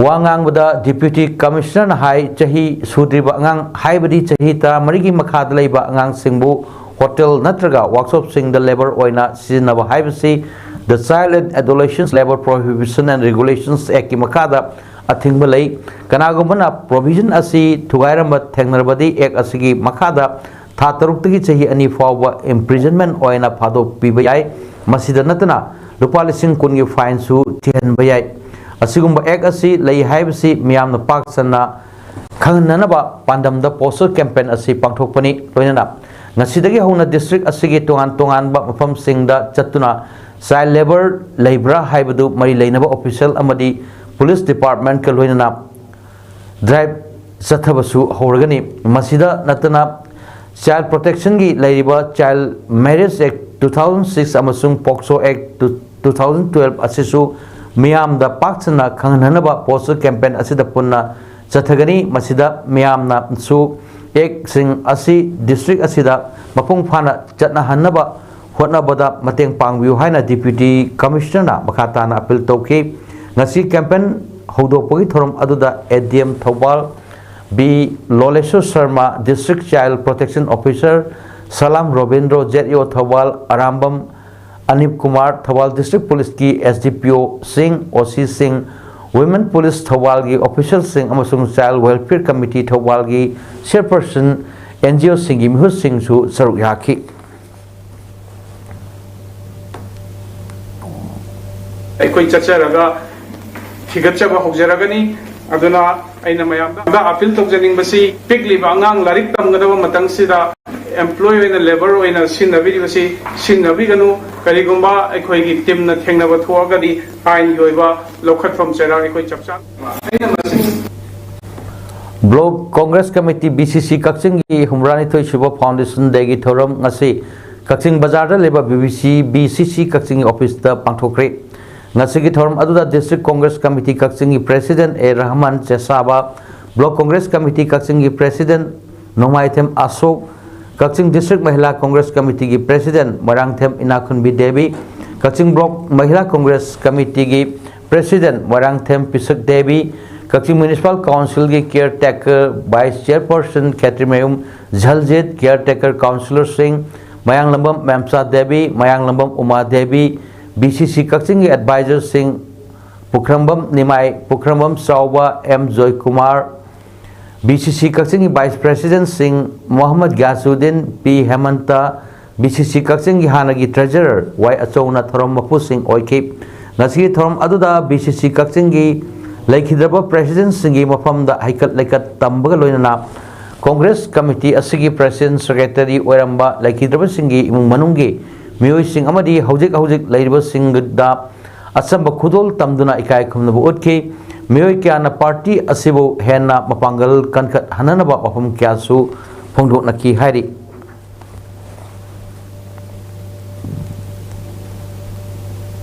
ꯋꯥ ꯉꯥꯡꯕꯗ Deputy Commissionerꯅ ꯍꯥꯏ, ꯆꯍꯤ ꯁꯨꯗ꯭ꯔꯤꯕ ꯑꯉꯥꯡ, ꯍꯥꯏꯕꯗꯤ ꯆꯍꯤ ꯇꯔꯥꯃꯔꯤꯒꯤ ꯃꯈꯥꯗ ꯂꯩꯕ ꯑꯉꯥꯡꯁꯤꯡꯕꯨ hotel ꯅꯠꯇ꯭ꯔꯒ workshopꯁꯤꯡꯗ labour ꯑꯣꯏꯅ ꯁꯤꯖꯤꯟꯅꯕ ꯍꯥꯏꯕꯁꯤ The Child and Adolescent Labour Prohibition and Regulations Actꯀꯤ ꯃꯈꯥꯗ ꯑꯊꯤꯡꯕ ꯂꯩ꯫ ꯀꯅꯥꯒꯨꯝꯕꯅ provision ꯑꯁꯤ ꯊꯨꯒꯥꯏꯔꯝꯕ ꯊꯦꯡꯅꯔꯕꯗꯤ Act ꯑꯁꯤꯒꯤ ꯃꯈꯥꯗ ꯊꯥ ꯇꯔꯨꯛꯇꯒꯤ ꯆꯍꯤ ꯑꯅꯤ ꯐꯥꯎꯕ imprisonment ꯑꯣꯏꯅ ꯐꯥꯗꯣꯛꯄꯤꯕ ꯌꯥꯏ꯫ ꯃꯁꯤꯗ ꯅꯠꯇꯅ ꯂꯨꯄꯥ ꯂꯤꯁꯤꯡ ꯀꯨꯟꯒꯤ fineꯁꯨ ꯊꯤꯍꯟꯕ ꯌꯥꯏ꯫ ꯑꯁꯤꯒꯨꯝꯕ Act ꯑꯁꯤ ꯂꯩ ꯍꯥꯏꯕꯁꯤ ꯃꯤꯌꯥꯝꯅ ꯄꯥꯛ ꯁꯟꯅ ꯈꯪꯍꯟꯅꯅꯕ ꯄꯥꯟꯗꯝꯗ poster campaign ꯑꯁꯤ ꯄꯥꯡꯊꯣꯛꯄꯅꯤ꯫ ꯂꯣꯏꯅꯅ ꯉꯁꯤꯗꯒꯤ ꯍꯧꯅ district ꯑꯁꯤꯒꯤ ꯇꯣꯉꯥꯟ ꯇꯣꯉꯥꯟꯕ ꯃꯐꯝꯁꯤꯡꯗ ꯆꯠꯇꯨꯅ child labour ꯂꯩꯕ꯭ꯔꯥ ꯍꯥꯏꯕꯗꯨ ꯃꯔꯤ ꯂꯩꯅꯕ official ꯑꯃꯗꯤ police departmentꯀ ꯂꯣꯏꯅꯅ drive ꯆꯠꯊꯕꯁꯨ ꯍꯧꯔꯒꯅꯤ꯫ ꯃꯁꯤꯗ ꯅꯠꯇꯅ Child Protectionꯒꯤ ꯂꯩꯔꯤꯕ Child Marriage Act two thousand six ꯑꯃꯁꯨꯡ POCSO Act two thousand twelve ꯑꯁꯤꯁꯨ ꯃꯤꯌꯥꯝꯗ ꯄꯥꯛ ꯁꯟꯅ ꯈꯪꯍꯟꯅꯅꯕ poster campaign ꯑꯁꯤꯗ ꯄꯨꯟꯅ ꯆꯠꯊꯒꯅꯤ꯫ ꯃꯁꯤꯗ ꯃꯤꯌꯥꯝꯅꯁꯨ Actꯁꯤꯡ ꯑꯁꯤ district ꯑꯁꯤꯗ ꯃꯄꯨꯡ ꯐꯥꯅ ꯆꯠꯅꯍꯟꯅꯕ ꯍꯣꯠꯅꯕꯗ ꯃꯇꯦꯡ ꯄꯥꯡꯕꯤꯌꯨ ꯍꯥꯏꯅ Deputy Commissionerꯅ ꯃꯈꯥ ꯇꯥꯅ appeal ꯇꯧꯈꯤ꯫ ꯉꯁꯤ campaign ꯍꯧꯗꯣꯛꯄꯒꯤ ꯊꯧꯔꯝ ꯑꯗꯨꯗ A D M Thoubal B ꯂꯣꯂꯦꯁꯣꯔ Sharma, District Child Protection Officer Salam Robindro, Z E O Thoubal Arambam ꯑꯅꯤꯞ Kumar, Thoubal District Police ꯀꯤ S D P O ꯁꯤꯡ, O C ꯁꯤꯡ, Women Police ꯊꯧꯕꯥꯜꯒꯤ official ꯁꯤꯡ ꯑꯃꯁꯨꯡ Child Welfare Committee ꯊꯧꯕꯥꯜꯒꯤ chairperson, N G O ꯁꯤꯡꯒꯤ ꯃꯤꯍꯨꯠꯁꯤꯡꯁꯨ ꯁꯔꯨꯛ ꯌꯥꯈꯤ꯫ ꯑꯩꯈꯣꯏ ꯆꯠꯆꯔꯒ ꯊꯤꯒꯠꯆꯕ ꯍꯧꯖꯔꯒꯅꯤ꯫ ꯑꯗꯨꯅ ꯑꯩꯅ ꯃꯌꯥꯝꯗ appeal ꯇꯧꯖꯅꯤꯡꯕꯁꯤ, ꯄꯤꯛꯂꯤꯕ ꯑꯉꯥꯡ ꯂꯥꯏꯔꯤꯛ ꯇꯝꯒꯗꯕ ꯃꯇꯝꯁꯤꯗ employee ꯑꯣꯏꯅ, labour ꯑꯣꯏꯅ ꯁꯤꯖꯤꯟꯅꯕꯤꯔꯤꯕꯁꯤ ꯁꯤꯖꯤꯟꯅꯕꯤꯒꯅꯨ꯫ ꯀꯔꯤꯒꯨꯝꯕ ꯑꯩꯈꯣꯏꯒꯤ team ꯅ ꯊꯦꯡꯅꯕ ꯊꯣꯛꯑꯒꯗꯤ ꯑꯥꯏꯟꯒꯤ ꯑꯣꯏꯕ ꯂꯧꯈꯠꯐꯝ ꯆꯩꯔꯥꯛ ꯑꯩꯈꯣꯏ ꯆꯞ ꯆꯥꯅ꯫ ꯑꯩꯅ ꯃꯁꯤ Block Congress Committee, B C C ꯀꯛꯆꯤꯡꯒꯤ ꯍꯨꯝꯐꯨꯇꯔꯥꯅꯤꯊꯣꯏ ꯁꯨꯕ Foundation Day ꯒꯤ ꯊꯧꯔꯝ ꯉꯁꯤ ꯀꯛꯆꯤꯡ ꯕꯖꯥꯔꯗ ꯂꯩꯕ B B C, B C C ꯀꯛꯆꯤꯡꯒꯤ office ꯇ ꯄꯥꯡꯊꯣꯛꯈ꯭ꯔꯦ꯫ ꯉꯁꯤꯒꯤ ꯊꯧꯔꯝ ꯑꯗꯨꯗ District Congress Committee ꯀꯛꯆꯤꯡꯒꯤ President A Rahman ꯆꯦꯁꯥꯕ, Block Congress Committee ꯀꯛꯆꯤꯡꯒꯤ President ꯅꯣꯡꯃꯥꯏꯊꯦꯝ ꯑꯁꯣꯛ, ꯀꯛꯆꯤꯡ District Mahila Congress Committee ꯒꯤ President ꯃꯣꯏꯔꯥꯡꯊꯦꯝ ꯏꯅꯥꯈꯨꯟꯕꯤ ꯗꯦꯕꯤ, ꯀꯛꯆꯤꯡ Block Mahila Congress Committee ꯒꯤ President ꯃꯣꯏꯔꯥꯡꯊꯦꯝ ꯄꯤꯁꯛ ꯗꯦꯕꯤ, ꯀꯛꯆꯤꯡ Municipal Council ꯒꯤ caretaker Vice Chairperson ꯈꯦꯇ꯭ꯔꯤꯃꯌꯨꯝ ꯖꯜꯖꯤꯠ, caretaker councillor ꯁꯤꯡ ꯃꯌꯥꯡꯂꯝꯕꯝ ꯃꯦꯝꯆꯥ ꯗꯦꯕꯤ, ꯃꯌꯥꯡꯂꯝꯕꯝ ꯎꯃꯥ ꯗꯦꯕꯤ, B C C ꯀꯛꯆꯤꯡꯒꯤ advisor ꯁꯤꯡ ꯄꯨꯈ꯭ꯔꯝꯕꯝ ꯅꯤꯃꯥꯏ, ꯄꯨꯈ꯭ꯔꯝꯕꯝ ꯆꯥꯎꯕ, M Joykumar, B C C ꯀꯛꯆꯤꯡꯒꯤ Vice President ꯁꯤꯡ Mohammad ꯒ꯭ꯌꯥꯁꯨꯗꯤꯟ, P ꯍꯦꯃꯟꯇ, B C C ꯀꯛꯆꯤꯡꯒꯤ ꯍꯥꯟꯅꯒꯤ Treasurer ꯋꯥꯏ ꯑꯆꯧꯅ ꯊꯧꯔꯝ ꯃꯄꯨꯁꯤꯡ ꯑꯣꯏꯈꯤ꯫ ꯉꯁꯤꯒꯤ ꯊꯧꯔꯝ ꯑꯗꯨꯗ B C C ꯀꯛꯆꯤꯡꯒꯤ ꯂꯩꯈꯤꯗ꯭ꯔꯕ President ꯁꯤꯡꯒꯤ ꯃꯐꯝꯗ ꯍꯩꯀꯠ ꯂꯩꯀꯠ ꯇꯝꯕꯒ ꯂꯣꯏꯅꯅ Congress Committee ꯑꯁꯤꯒꯤ President, Secretary ꯑꯣꯏꯔꯝꯕ ꯂꯩꯈꯤꯗ꯭ꯔꯕꯁꯤꯡꯒꯤ ꯏꯃꯨꯡ ꯃꯅꯨꯡꯒꯤ ꯃꯤꯑꯣꯏꯁꯤꯡ ꯑꯃꯗꯤ ꯍꯧꯖꯤꯛ ꯍꯧꯖꯤꯛ ꯂꯩꯔꯤꯕꯁꯤꯡꯗ ꯑꯆꯝꯕ ꯈꯨꯗꯣꯜ ꯇꯝꯗꯨꯅ ꯏꯀꯥꯏ ꯈꯨꯝꯅꯕ ꯎꯠꯈꯤ꯫ ꯃꯤꯑꯣꯏ ꯀꯌꯥꯅ party ꯑꯁꯤꯕꯨ ꯍꯦꯟꯅ ꯃꯄꯥꯡꯒꯜ ꯀꯟꯈꯠꯍꯟꯅꯅꯕ ꯋꯥꯐꯝ ꯀꯌꯥꯁꯨ ꯐꯣꯡꯗꯣꯛꯅꯈꯤ ꯍꯥꯏꯔꯤ꯫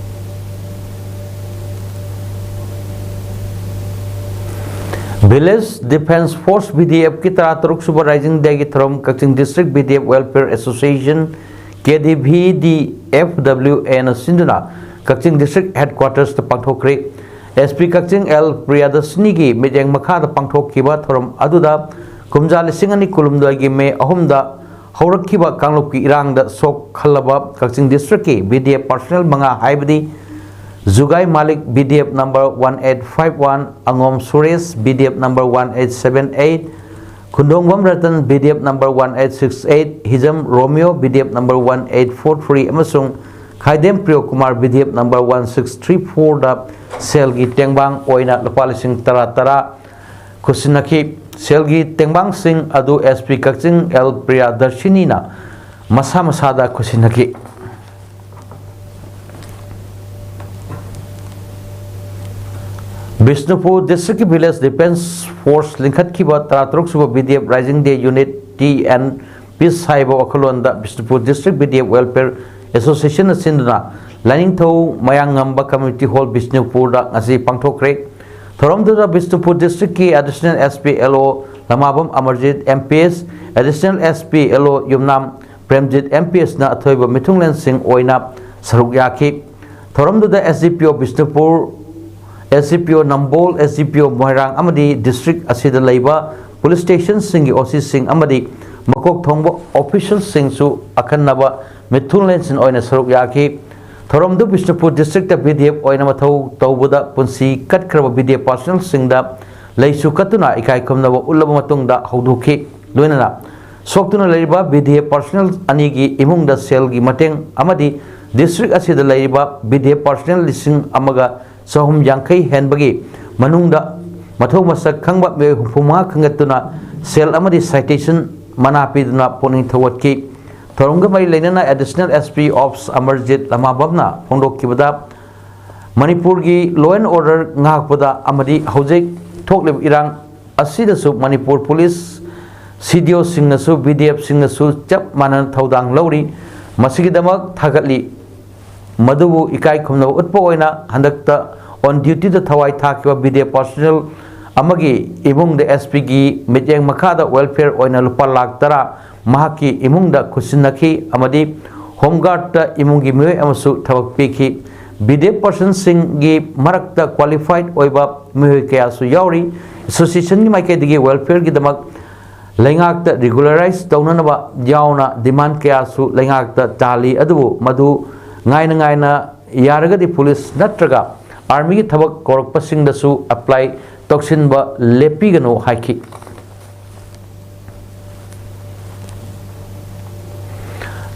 Village Defence Force, V D F ꯀꯤ ꯇꯔꯥꯇꯔꯨꯛ ꯁꯨꯕ Rising Day ꯒꯤ ꯊꯧꯔꯝ ꯀꯛꯆꯤꯡ District V D F Welfare Association, K D V D F W A ꯅ ꯁꯤꯟꯗꯨꯅ ꯀꯛꯆꯤꯡ District Headquarters ꯇ ꯄꯥꯡꯊꯣꯛꯈ꯭ꯔꯦ꯫ ꯑꯦꯁ ꯄꯤ ꯀꯛꯆꯤꯡ ꯑꯦꯜ ꯄ꯭ꯔꯤꯌꯥꯗꯔꯁꯤꯅꯤꯒꯤ ꯃꯤꯠꯌꯦꯡ ꯃꯈꯥꯗ ꯄꯥꯡꯊꯣꯛꯈꯤꯕ ꯊꯧꯔꯝ ꯑꯗꯨꯗ ꯀꯨꯝꯖꯥ ꯂꯤꯁꯤꯡ ꯑꯅꯤ ꯀꯨꯟꯍꯨꯝꯗꯣꯏꯒꯤ ꯃꯦ ꯑꯍꯨꯝꯗ ꯍꯧꯔꯛꯈꯤꯕ ꯀꯥꯡꯂꯨꯞꯀꯤ ꯏꯔꯥꯡꯗ ꯁꯣꯛꯍꯜꯂꯕ ꯀꯛꯆꯤꯡ ꯗꯤꯁꯇ꯭ꯔꯤꯛꯀꯤ ꯕꯤ ꯗꯤ ꯑꯦꯐ ꯄꯥꯔꯁꯣꯅꯦꯜ ꯃꯉꯥ, ꯍꯥꯏꯕꯗꯤ Jugai Malik, B D F number one eight five one, ꯑꯉꯣꯝ Suresh, B D F number one eight seven eight, Khundongbam Ratan, B D F number one eight six eight, Hijam Romeo, B D F number one eight four three, ꯑꯃꯁꯨꯡ Khaidem Priyokumar, B D F number one six three ꯐꯣꯔꯗ ꯁꯦꯜꯒꯤ ꯇꯦꯡꯕꯥꯡ ꯑꯣꯏꯅ ꯂꯨꯄꯥ ꯂꯤꯁꯤꯡ ꯇꯔꯥ ꯇꯔꯥ ꯈꯨꯠꯁꯤꯟꯅꯈꯤ꯫ ꯁꯦꯜꯒꯤ ꯇꯦꯡꯕꯥꯡꯁꯤꯡ ꯑꯗꯨ ꯑꯦꯁ ꯄꯤ ꯀꯛꯆꯤꯡ ꯑꯦꯜ ꯄ꯭ꯔꯤꯌꯥꯗꯔꯁꯤꯅꯤꯅ ꯃꯁꯥ ꯃꯁꯥꯗ ꯈꯨꯠꯁꯤꯟꯅꯈꯤ꯫ ꯕꯤꯁꯅꯨꯄꯨꯔ ꯗꯤꯁꯇ꯭ꯔꯤꯛꯀꯤ ꯚꯤꯂꯦꯖ ꯗꯤꯐꯦꯟꯁ ꯐꯣꯔꯁ ꯂꯤꯡꯈꯠꯈꯤꯕ ꯇꯔꯥꯇꯔꯨꯛ ꯁꯨꯕ B D F Rising Day Unity and Peace ꯍꯥꯏꯕ ꯋꯥꯈꯜꯂꯣꯟꯗ Bishnupur district B D F welfare ꯑꯦꯁꯣꯁꯤꯌꯦꯁꯟꯅ ꯁꯤꯟꯗꯨꯅ ꯂꯥꯏꯅꯤꯡꯊꯧ ꯃꯌꯥꯡꯉꯝꯕ ꯀꯝꯃ꯭ꯌꯨꯅꯤꯇꯤ ꯍꯣꯜ ꯕꯤꯁꯅꯨꯄꯨꯔꯗ ꯉꯁꯤ ꯄꯥꯡꯊꯣꯛꯈ꯭ꯔꯦ꯫ ꯊꯧꯔꯝꯗꯨꯗ ꯕꯤꯁꯅꯨꯄꯨꯔ ꯗꯤꯁꯇ꯭ꯔꯤꯛꯀꯤ additional S P L O Lamabam Amarjit, M P S, additional S P L O Yumnam Premjit, M P ꯑꯦꯁꯅ ꯑꯊꯣꯏꯕ ꯃꯤꯊꯨꯡꯂꯦꯟꯁꯤꯡ ꯑꯣꯏꯅ ꯁꯔꯨꯛ ꯌꯥꯈꯤ꯫ ꯊꯧꯔꯝꯗꯨꯗ ꯑꯦꯁ ꯗꯤ ꯄꯤ ꯑꯣ ꯕꯤꯁꯅꯨꯄꯨꯔ, ꯑꯦꯁ ꯗꯤ ꯄꯤ ꯑꯣ ꯅꯝꯕꯣꯜ, ꯑꯦꯁ ꯗꯤ ꯄꯤ ꯑꯣ ꯃꯣꯏꯔꯥꯡ ꯑꯃꯗꯤ ꯗꯤꯁꯇ꯭ꯔꯤꯛ ꯑꯁꯤꯗ ꯂꯩꯕ ꯄꯨꯂꯤꯁ ꯁ꯭ꯇꯦꯁꯟꯁꯤꯡꯒꯤ ꯑꯣ ꯁꯤꯁꯤꯡ ꯑꯃꯗꯤ ꯃꯀꯣꯛ ꯊꯣꯡꯕ ꯑꯣꯐꯤꯁꯤꯌꯦꯜꯁꯤꯡꯁꯨ ꯑꯈꯟꯅꯕ ꯃꯤꯊꯨꯡꯂꯦꯟꯁꯤꯡ ꯑꯣꯏꯅ ꯁꯔꯨꯛ ꯌꯥꯈꯤ꯫ ꯊꯧꯔꯝꯗꯨ ꯕꯤꯁꯅꯨꯄꯨꯔ ꯗꯤꯁꯇ꯭ꯔꯤꯛꯇ ꯕꯤ ꯗꯤ ꯑꯦꯐ ꯑꯣꯏꯅ ꯃꯊꯧ ꯇꯧꯕꯗ ꯄꯨꯟꯁꯤ ꯀꯠꯈ꯭ꯔꯕ ꯕꯤ ꯗꯤ ꯑꯦꯐ ꯄꯥꯔꯁꯣꯅꯦꯜꯁꯤꯡꯗ ꯂꯩꯁꯨ ꯀꯠꯇꯨꯅ ꯏꯀꯥꯏ ꯈꯨꯝꯅꯕ ꯎꯠꯂꯕ ꯃꯇꯨꯡꯗ ꯍꯧꯗꯣꯛꯈꯤ꯫ ꯂꯣꯏꯅꯅ ꯁꯣꯛꯇꯨꯅ ꯂꯩꯔꯤꯕ ꯕꯤ ꯗꯤ ꯑꯦꯐ ꯄꯥꯔꯁꯣꯅꯦꯜ ꯑꯅꯤꯒꯤ ꯏꯃꯨꯡꯗ ꯁꯦꯜꯒꯤ ꯃꯇꯦꯡ ꯑꯃꯗꯤ ꯗꯤꯁꯇ꯭ꯔꯤꯛ ꯑꯁꯤꯗ ꯂꯩꯔꯤꯕ ꯕꯤ ꯗꯤ ꯑꯦꯐ ꯄꯥꯔꯁꯣꯅꯦꯜ ꯂꯤꯁꯤꯡ ꯑꯃꯒ ꯆꯍꯨꯝ ꯌꯥꯡꯈꯩ ꯍꯦꯟꯕꯒꯤ ꯃꯅꯨꯡꯗ ꯃꯊꯧ ꯃꯁꯛ ꯈꯪꯕ ꯃꯤꯑꯣꯏ ꯍꯨꯝꯐꯨ ꯃꯉꯥ ꯈꯟꯒꯠꯇꯨꯅ ꯁꯦꯜ ꯑꯃꯗꯤ ꯁꯥꯏꯇꯦꯁꯟ ꯃꯅꯥ ꯄꯤꯗꯨꯅ ꯄꯨꯛꯅꯤꯡ ꯊꯧꯒꯠꯈꯤ꯫ ꯊꯧꯔꯝꯒ ꯃꯔꯤ ꯂꯩꯅꯅ additional S P office Amarjeet ꯂꯃꯥꯕꯝꯅ ꯐꯣꯡꯗꯣꯛꯈꯤꯕꯗ, ꯃꯅꯤꯄꯨꯔꯒꯤ law and order ꯉꯥꯛꯄꯗ ꯑꯃꯗꯤ ꯍꯧꯖꯤꯛ ꯊꯣꯛꯂꯤꯕ ꯏꯔꯥꯡ ꯑꯁꯤꯗꯁꯨ ꯃꯅꯤꯄꯨꯔ ꯄꯨꯂꯤꯁ, ꯁꯤ ꯗꯤ ꯑꯣꯁꯤꯡꯅꯁꯨ ꯕꯤ ꯗꯤ ꯑꯦꯐꯁꯤꯡꯅꯁꯨ ꯆꯞ ꯃꯥꯟꯅꯅ ꯊꯧꯗꯥꯡ ꯂꯧꯔꯤ꯫ ꯃꯁꯤꯒꯤꯗꯃꯛ ꯊꯥꯒꯠꯂꯤ꯫ ꯃꯗꯨꯕꯨ ꯏꯀꯥꯏ ꯈꯨꯝꯅꯕ ꯎꯠꯄ ꯑꯣꯏꯅ ꯍꯟꯗꯛꯇ on duty ꯗ ꯊꯋꯥꯏ ꯊꯥꯈꯤꯕ ꯕꯤ ꯗꯤ ꯑꯦꯐ ꯄꯥꯔꯁꯣꯅꯦꯜ ꯑꯃꯒꯤ ꯏꯃꯨꯡꯗ ꯑꯦꯁ ꯄꯤꯒꯤ ꯃꯤꯠꯌꯦꯡ ꯃꯈꯥꯗ ꯋꯦꯜꯐꯤꯌꯔ ꯑꯣꯏꯅ ꯂꯨꯄꯥ ꯂꯥꯈ ꯇꯔꯥ ꯃꯍꯥꯛꯀꯤ ꯏꯃꯨꯡꯗ ꯈꯨꯠꯁꯤꯟꯅꯈꯤ ꯑꯃꯗꯤ ꯍꯣꯝ ꯒꯥꯔꯗꯇ ꯏꯃꯨꯡꯒꯤ ꯃꯤꯑꯣꯏ ꯑꯃꯁꯨ ꯊꯕꯛ ꯄꯤꯈꯤ꯫ ꯕꯤꯗꯦꯕ ꯄꯔꯁꯟꯁꯤꯡꯒꯤ ꯃꯔꯛꯇ ꯀ꯭ꯋꯥꯂꯤꯐꯥꯏꯗ ꯑꯣꯏꯕ ꯃꯤꯑꯣꯏ ꯀꯌꯥꯁꯨ ꯌꯥꯎꯔꯤ꯫ ꯑꯦꯁꯣꯁꯤꯌꯦꯁꯟꯒꯤ ꯃꯥꯏꯀꯩꯗꯒꯤ ꯋꯦꯜꯐꯤꯌꯔꯒꯤꯗꯃꯛ ꯂꯩꯉꯥꯛꯇ ꯔꯤꯒꯨꯂꯔꯥꯏꯖ ꯇꯧꯅꯅꯕ ꯌꯥꯎꯅ ꯗꯤꯃꯥꯟ ꯀꯌꯥꯁꯨ ꯂꯩꯉꯥꯛꯇ ꯇꯥꯜꯂꯤ꯫ ꯑꯗꯨꯕꯨ ꯃꯗꯨ ꯉꯥꯏꯅ ꯉꯥꯏꯅ ꯌꯥꯔꯒꯗꯤ ꯄꯨꯂꯤꯁ ꯅꯠꯇ꯭ꯔꯒ ꯑꯥꯔꯃꯤꯒꯤ ꯊꯕꯛ ꯀꯧꯔꯛꯄꯁꯤꯡꯗꯁꯨ ꯑꯦꯄ꯭ꯂꯥꯏ ꯇꯧꯁꯤꯟꯕ ꯂꯦꯞꯄꯤꯒꯅꯨ ꯍꯥꯏꯈꯤ꯫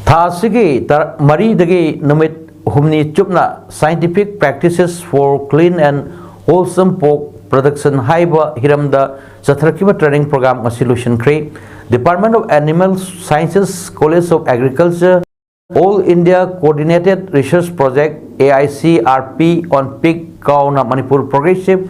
ꯊꯥ ꯑꯁꯤꯒꯤ ꯇꯔꯥ-, ꯃꯔꯤꯗꯒꯤ ꯅꯨꯃꯤꯠ ꯍꯨꯝꯅꯤ ꯆꯨꯞꯅ Scientific Practices for Clean and Wholesome Pork Production ꯍꯥꯏꯕ ꯍꯤꯔꯝꯗ ꯆꯠꯊꯔꯛꯈꯤꯕ ꯇ꯭ꯔꯦꯅꯤꯡ ꯄ꯭ꯔꯣꯒ꯭ꯔꯥꯝ ꯑꯁꯤ ꯂꯣꯏꯁꯤꯟꯈ꯭ꯔꯦ꯫ Department of Animal Sciences, College of Agriculture, All India Coordinated Research Project, A I C R P on Pig ꯀꯥꯎꯅ Manipur Progressive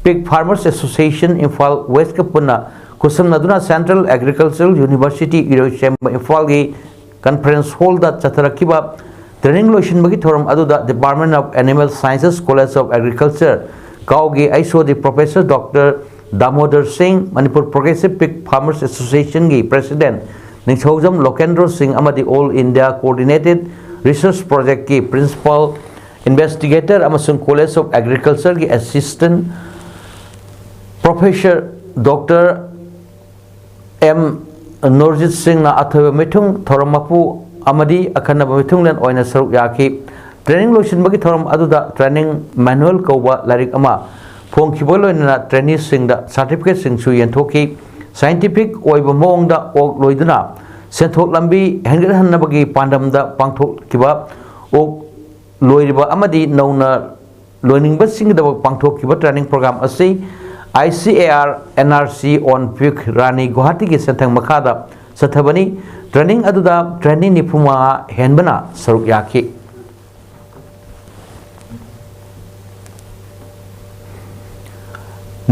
Pig Farmers Association, Imphal West ꯀ ꯄꯨꯟꯅ ꯈꯨꯠꯁꯝꯅꯗꯨꯅ Central Agricultural University, ꯏꯔꯣꯏꯁꯦꯝꯕ, ꯏꯝꯐꯥꯜꯒꯤ conference hall ꯗ ꯆꯠꯊꯔꯛꯈꯤꯕ training ꯂꯣꯏꯁꯤꯟꯕꯒꯤ ꯊꯧꯔꯝ ꯑꯗꯨꯗ Department of Animal Sciences, College of Agriculture, ꯀꯥꯎꯒꯤ H O D Professor Doctor Damodar ꯁꯤꯡ, Manipur Progressive Pig Farmers Association ꯒꯤ President ꯅꯤꯡꯊꯧꯖꯝ ꯂꯣꯀꯦꯟꯗ꯭ꯔꯣ ꯁꯤꯡ ꯑꯃꯗꯤ All India Coordinated Research Project ꯀꯤ Principal Investigator ꯑꯃꯁꯨꯡ College of Agriculture ꯒꯤ Assistant Professor Doctor M ꯅꯨꯔꯖꯤꯠ ꯁꯤꯡꯅ ꯑꯊꯣꯏꯕ ꯃꯤꯊꯨꯡ, ꯊꯧꯔꯝ ꯃꯄꯨ ꯑꯃꯗꯤ ꯑꯈꯟꯅꯕ ꯃꯤꯊꯨꯡꯂꯦꯟ ꯑꯣꯏꯅ ꯁꯔꯨꯛ ꯌꯥꯈꯤ꯫ ꯇ꯭ꯔꯦꯅꯤꯡ ꯂꯣꯏꯁꯤꯟꯕꯒꯤ ꯊꯧꯔꯝ ꯑꯗꯨꯗ training manual ꯀꯧꯕ ꯂꯥꯏꯔꯤꯛ ꯑꯃ ꯐꯣꯡꯈꯤꯕꯒ ꯂꯣꯏꯅꯅ ꯇ꯭ꯔꯦꯅꯤꯁꯤꯡꯗ ꯁꯥꯔꯇꯤꯐꯤꯀꯦꯠꯁꯤꯡꯁꯨ ꯌꯦꯟꯊꯣꯛꯈꯤ꯫ Scientific ꯑꯣꯏꯕ ꯃꯑꯣꯡꯗ ꯑꯣꯛ ꯂꯣꯏꯗꯨꯅ ꯁꯦꯟꯊꯣꯛ ꯂꯝꯕꯤ ꯍꯦꯟꯒꯠꯍꯟꯅꯕꯒꯤ ꯄꯥꯟꯗꯝꯗ ꯄꯥꯡꯊꯣꯛꯈꯤꯕ ꯑꯣꯛ ꯂꯣꯏꯔꯤꯕ ꯑꯃꯗꯤ ꯅꯧꯅ ꯂꯣꯏꯅꯤꯡꯕꯁꯤꯡꯒꯤꯗꯃꯛ ꯄꯥꯡꯊꯣꯛꯈꯤꯕ ꯇ꯭ꯔꯦꯅꯤꯡ ꯄ꯭ꯔꯣꯒ꯭ꯔꯥꯝ ꯑꯁꯤ I C A R N R C on Pig ꯔꯥꯅꯤ ꯒꯨꯋꯥꯍꯥꯇꯤꯒꯤ ꯁꯦꯟꯊꯪ ꯃꯈꯥꯗ ꯆꯠꯊꯕꯅꯤ꯫ ꯇ꯭ꯔꯦꯅꯤꯡ ꯑꯗꯨꯗ ꯇ꯭ꯔꯦꯅꯤ ꯅꯤꯐꯨ ꯃꯉꯥ ꯍꯦꯟꯕꯅ ꯁꯔꯨꯛ ꯌꯥꯈꯤ꯫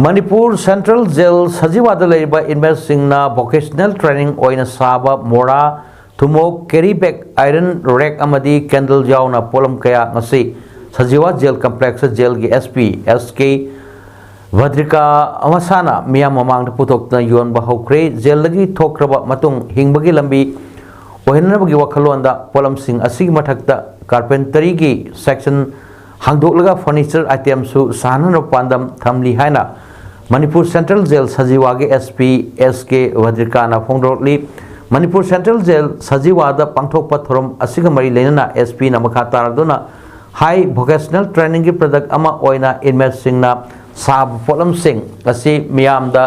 ꯃꯅꯤꯄꯨꯔ ꯁꯦꯟꯇ꯭ꯔꯦꯜ ꯖꯦꯜ ꯁꯖꯤꯋꯥꯗ ꯂꯩꯔꯤꯕ ꯏꯟꯃꯦꯠꯁꯤꯡꯅ ꯚꯣꯀꯦꯁꯅꯦꯜ ꯇ꯭ꯔꯦꯅꯤꯡ ꯑꯣꯏꯅ ꯁꯥꯕ ꯃꯣꯔꯥ, ꯊꯨꯝꯃꯣꯛ, ꯀꯦꯔꯤ ꯕꯦꯒ, ꯑꯥꯏꯔꯟ ꯔꯦꯛ ꯑꯃꯗꯤ ꯀꯦꯟꯗꯜ ꯌꯥꯎꯅ ꯄꯣꯠꯂꯝ ꯀꯌꯥ ꯉꯁꯤ ꯁꯖꯤꯋꯥ ꯖꯦꯜ ꯀꯝꯄ꯭ꯂꯦꯛꯁꯇ ꯖꯦꯜꯒꯤ S P S K Bhadrika ꯃꯁꯥꯅ ꯃꯤꯌꯥꯝ ꯃꯃꯥꯡꯗ ꯄꯨꯊꯣꯛꯇꯨꯅ ꯌꯣꯟꯕ ꯍꯧꯈ꯭ꯔꯦ꯫ ꯖꯦꯜꯗꯒꯤ ꯊꯣꯛꯈ꯭ꯔꯕ ꯃꯇꯨꯡ ꯍꯤꯡꯕꯒꯤ ꯂꯝꯕꯤ ꯑꯣꯏꯍꯟꯅꯕꯒꯤ ꯋꯥꯈꯜꯂꯣꯟꯗ ꯄꯣꯠꯂꯝꯁꯤꯡ ꯑꯁꯤꯒꯤ ꯃꯊꯛꯇ ꯀꯥꯔꯄꯦꯟꯇꯔꯤꯒꯤ ꯁꯦꯛꯁꯟ ꯍꯥꯡꯗꯣꯛꯂꯒ ꯐꯔꯅꯤꯆꯔ ꯑꯥꯏꯇꯦꯝꯁꯨ ꯁꯥꯍꯟꯅꯕ ꯄꯥꯟꯗꯝ ꯊꯝꯂꯤ ꯍꯥꯏꯅ ꯃꯅꯤꯄꯨꯔ ꯁꯦꯟꯇ꯭ꯔꯦꯜ ꯖꯦꯜ ꯁꯖꯤꯋꯥꯒꯤ SP S K ꯚꯗ꯭ꯔꯤꯀꯥꯅ ꯐꯣꯡꯗꯣꯔꯛꯂꯤ꯫ ꯃꯅꯤꯄꯨꯔ ꯁꯦꯟꯇ꯭ꯔꯦꯜ ꯖꯦꯜ ꯁꯖꯤꯋꯥꯗ ꯄꯥꯡꯊꯣꯛꯄ ꯊꯧꯔꯝ ꯑꯁꯤꯒ ꯃꯔꯤ ꯂꯩꯅꯅ SPꯅ ꯃꯈꯥ ꯇꯥꯔꯗꯨꯅ ꯍꯥꯏ ꯚꯣꯀꯦꯁꯅꯦꯜ ꯇ꯭ꯔꯦꯅꯤꯡꯒꯤ ꯄ꯭ꯔꯗꯛ ꯑꯃ ꯑꯣꯏꯅ ꯏꯟꯃꯦꯠꯁꯤꯡꯅ ꯁꯥꯕ ꯄꯣꯠꯂꯝꯁꯤꯡ ꯑꯁꯤ ꯃꯤꯌꯥꯝꯗ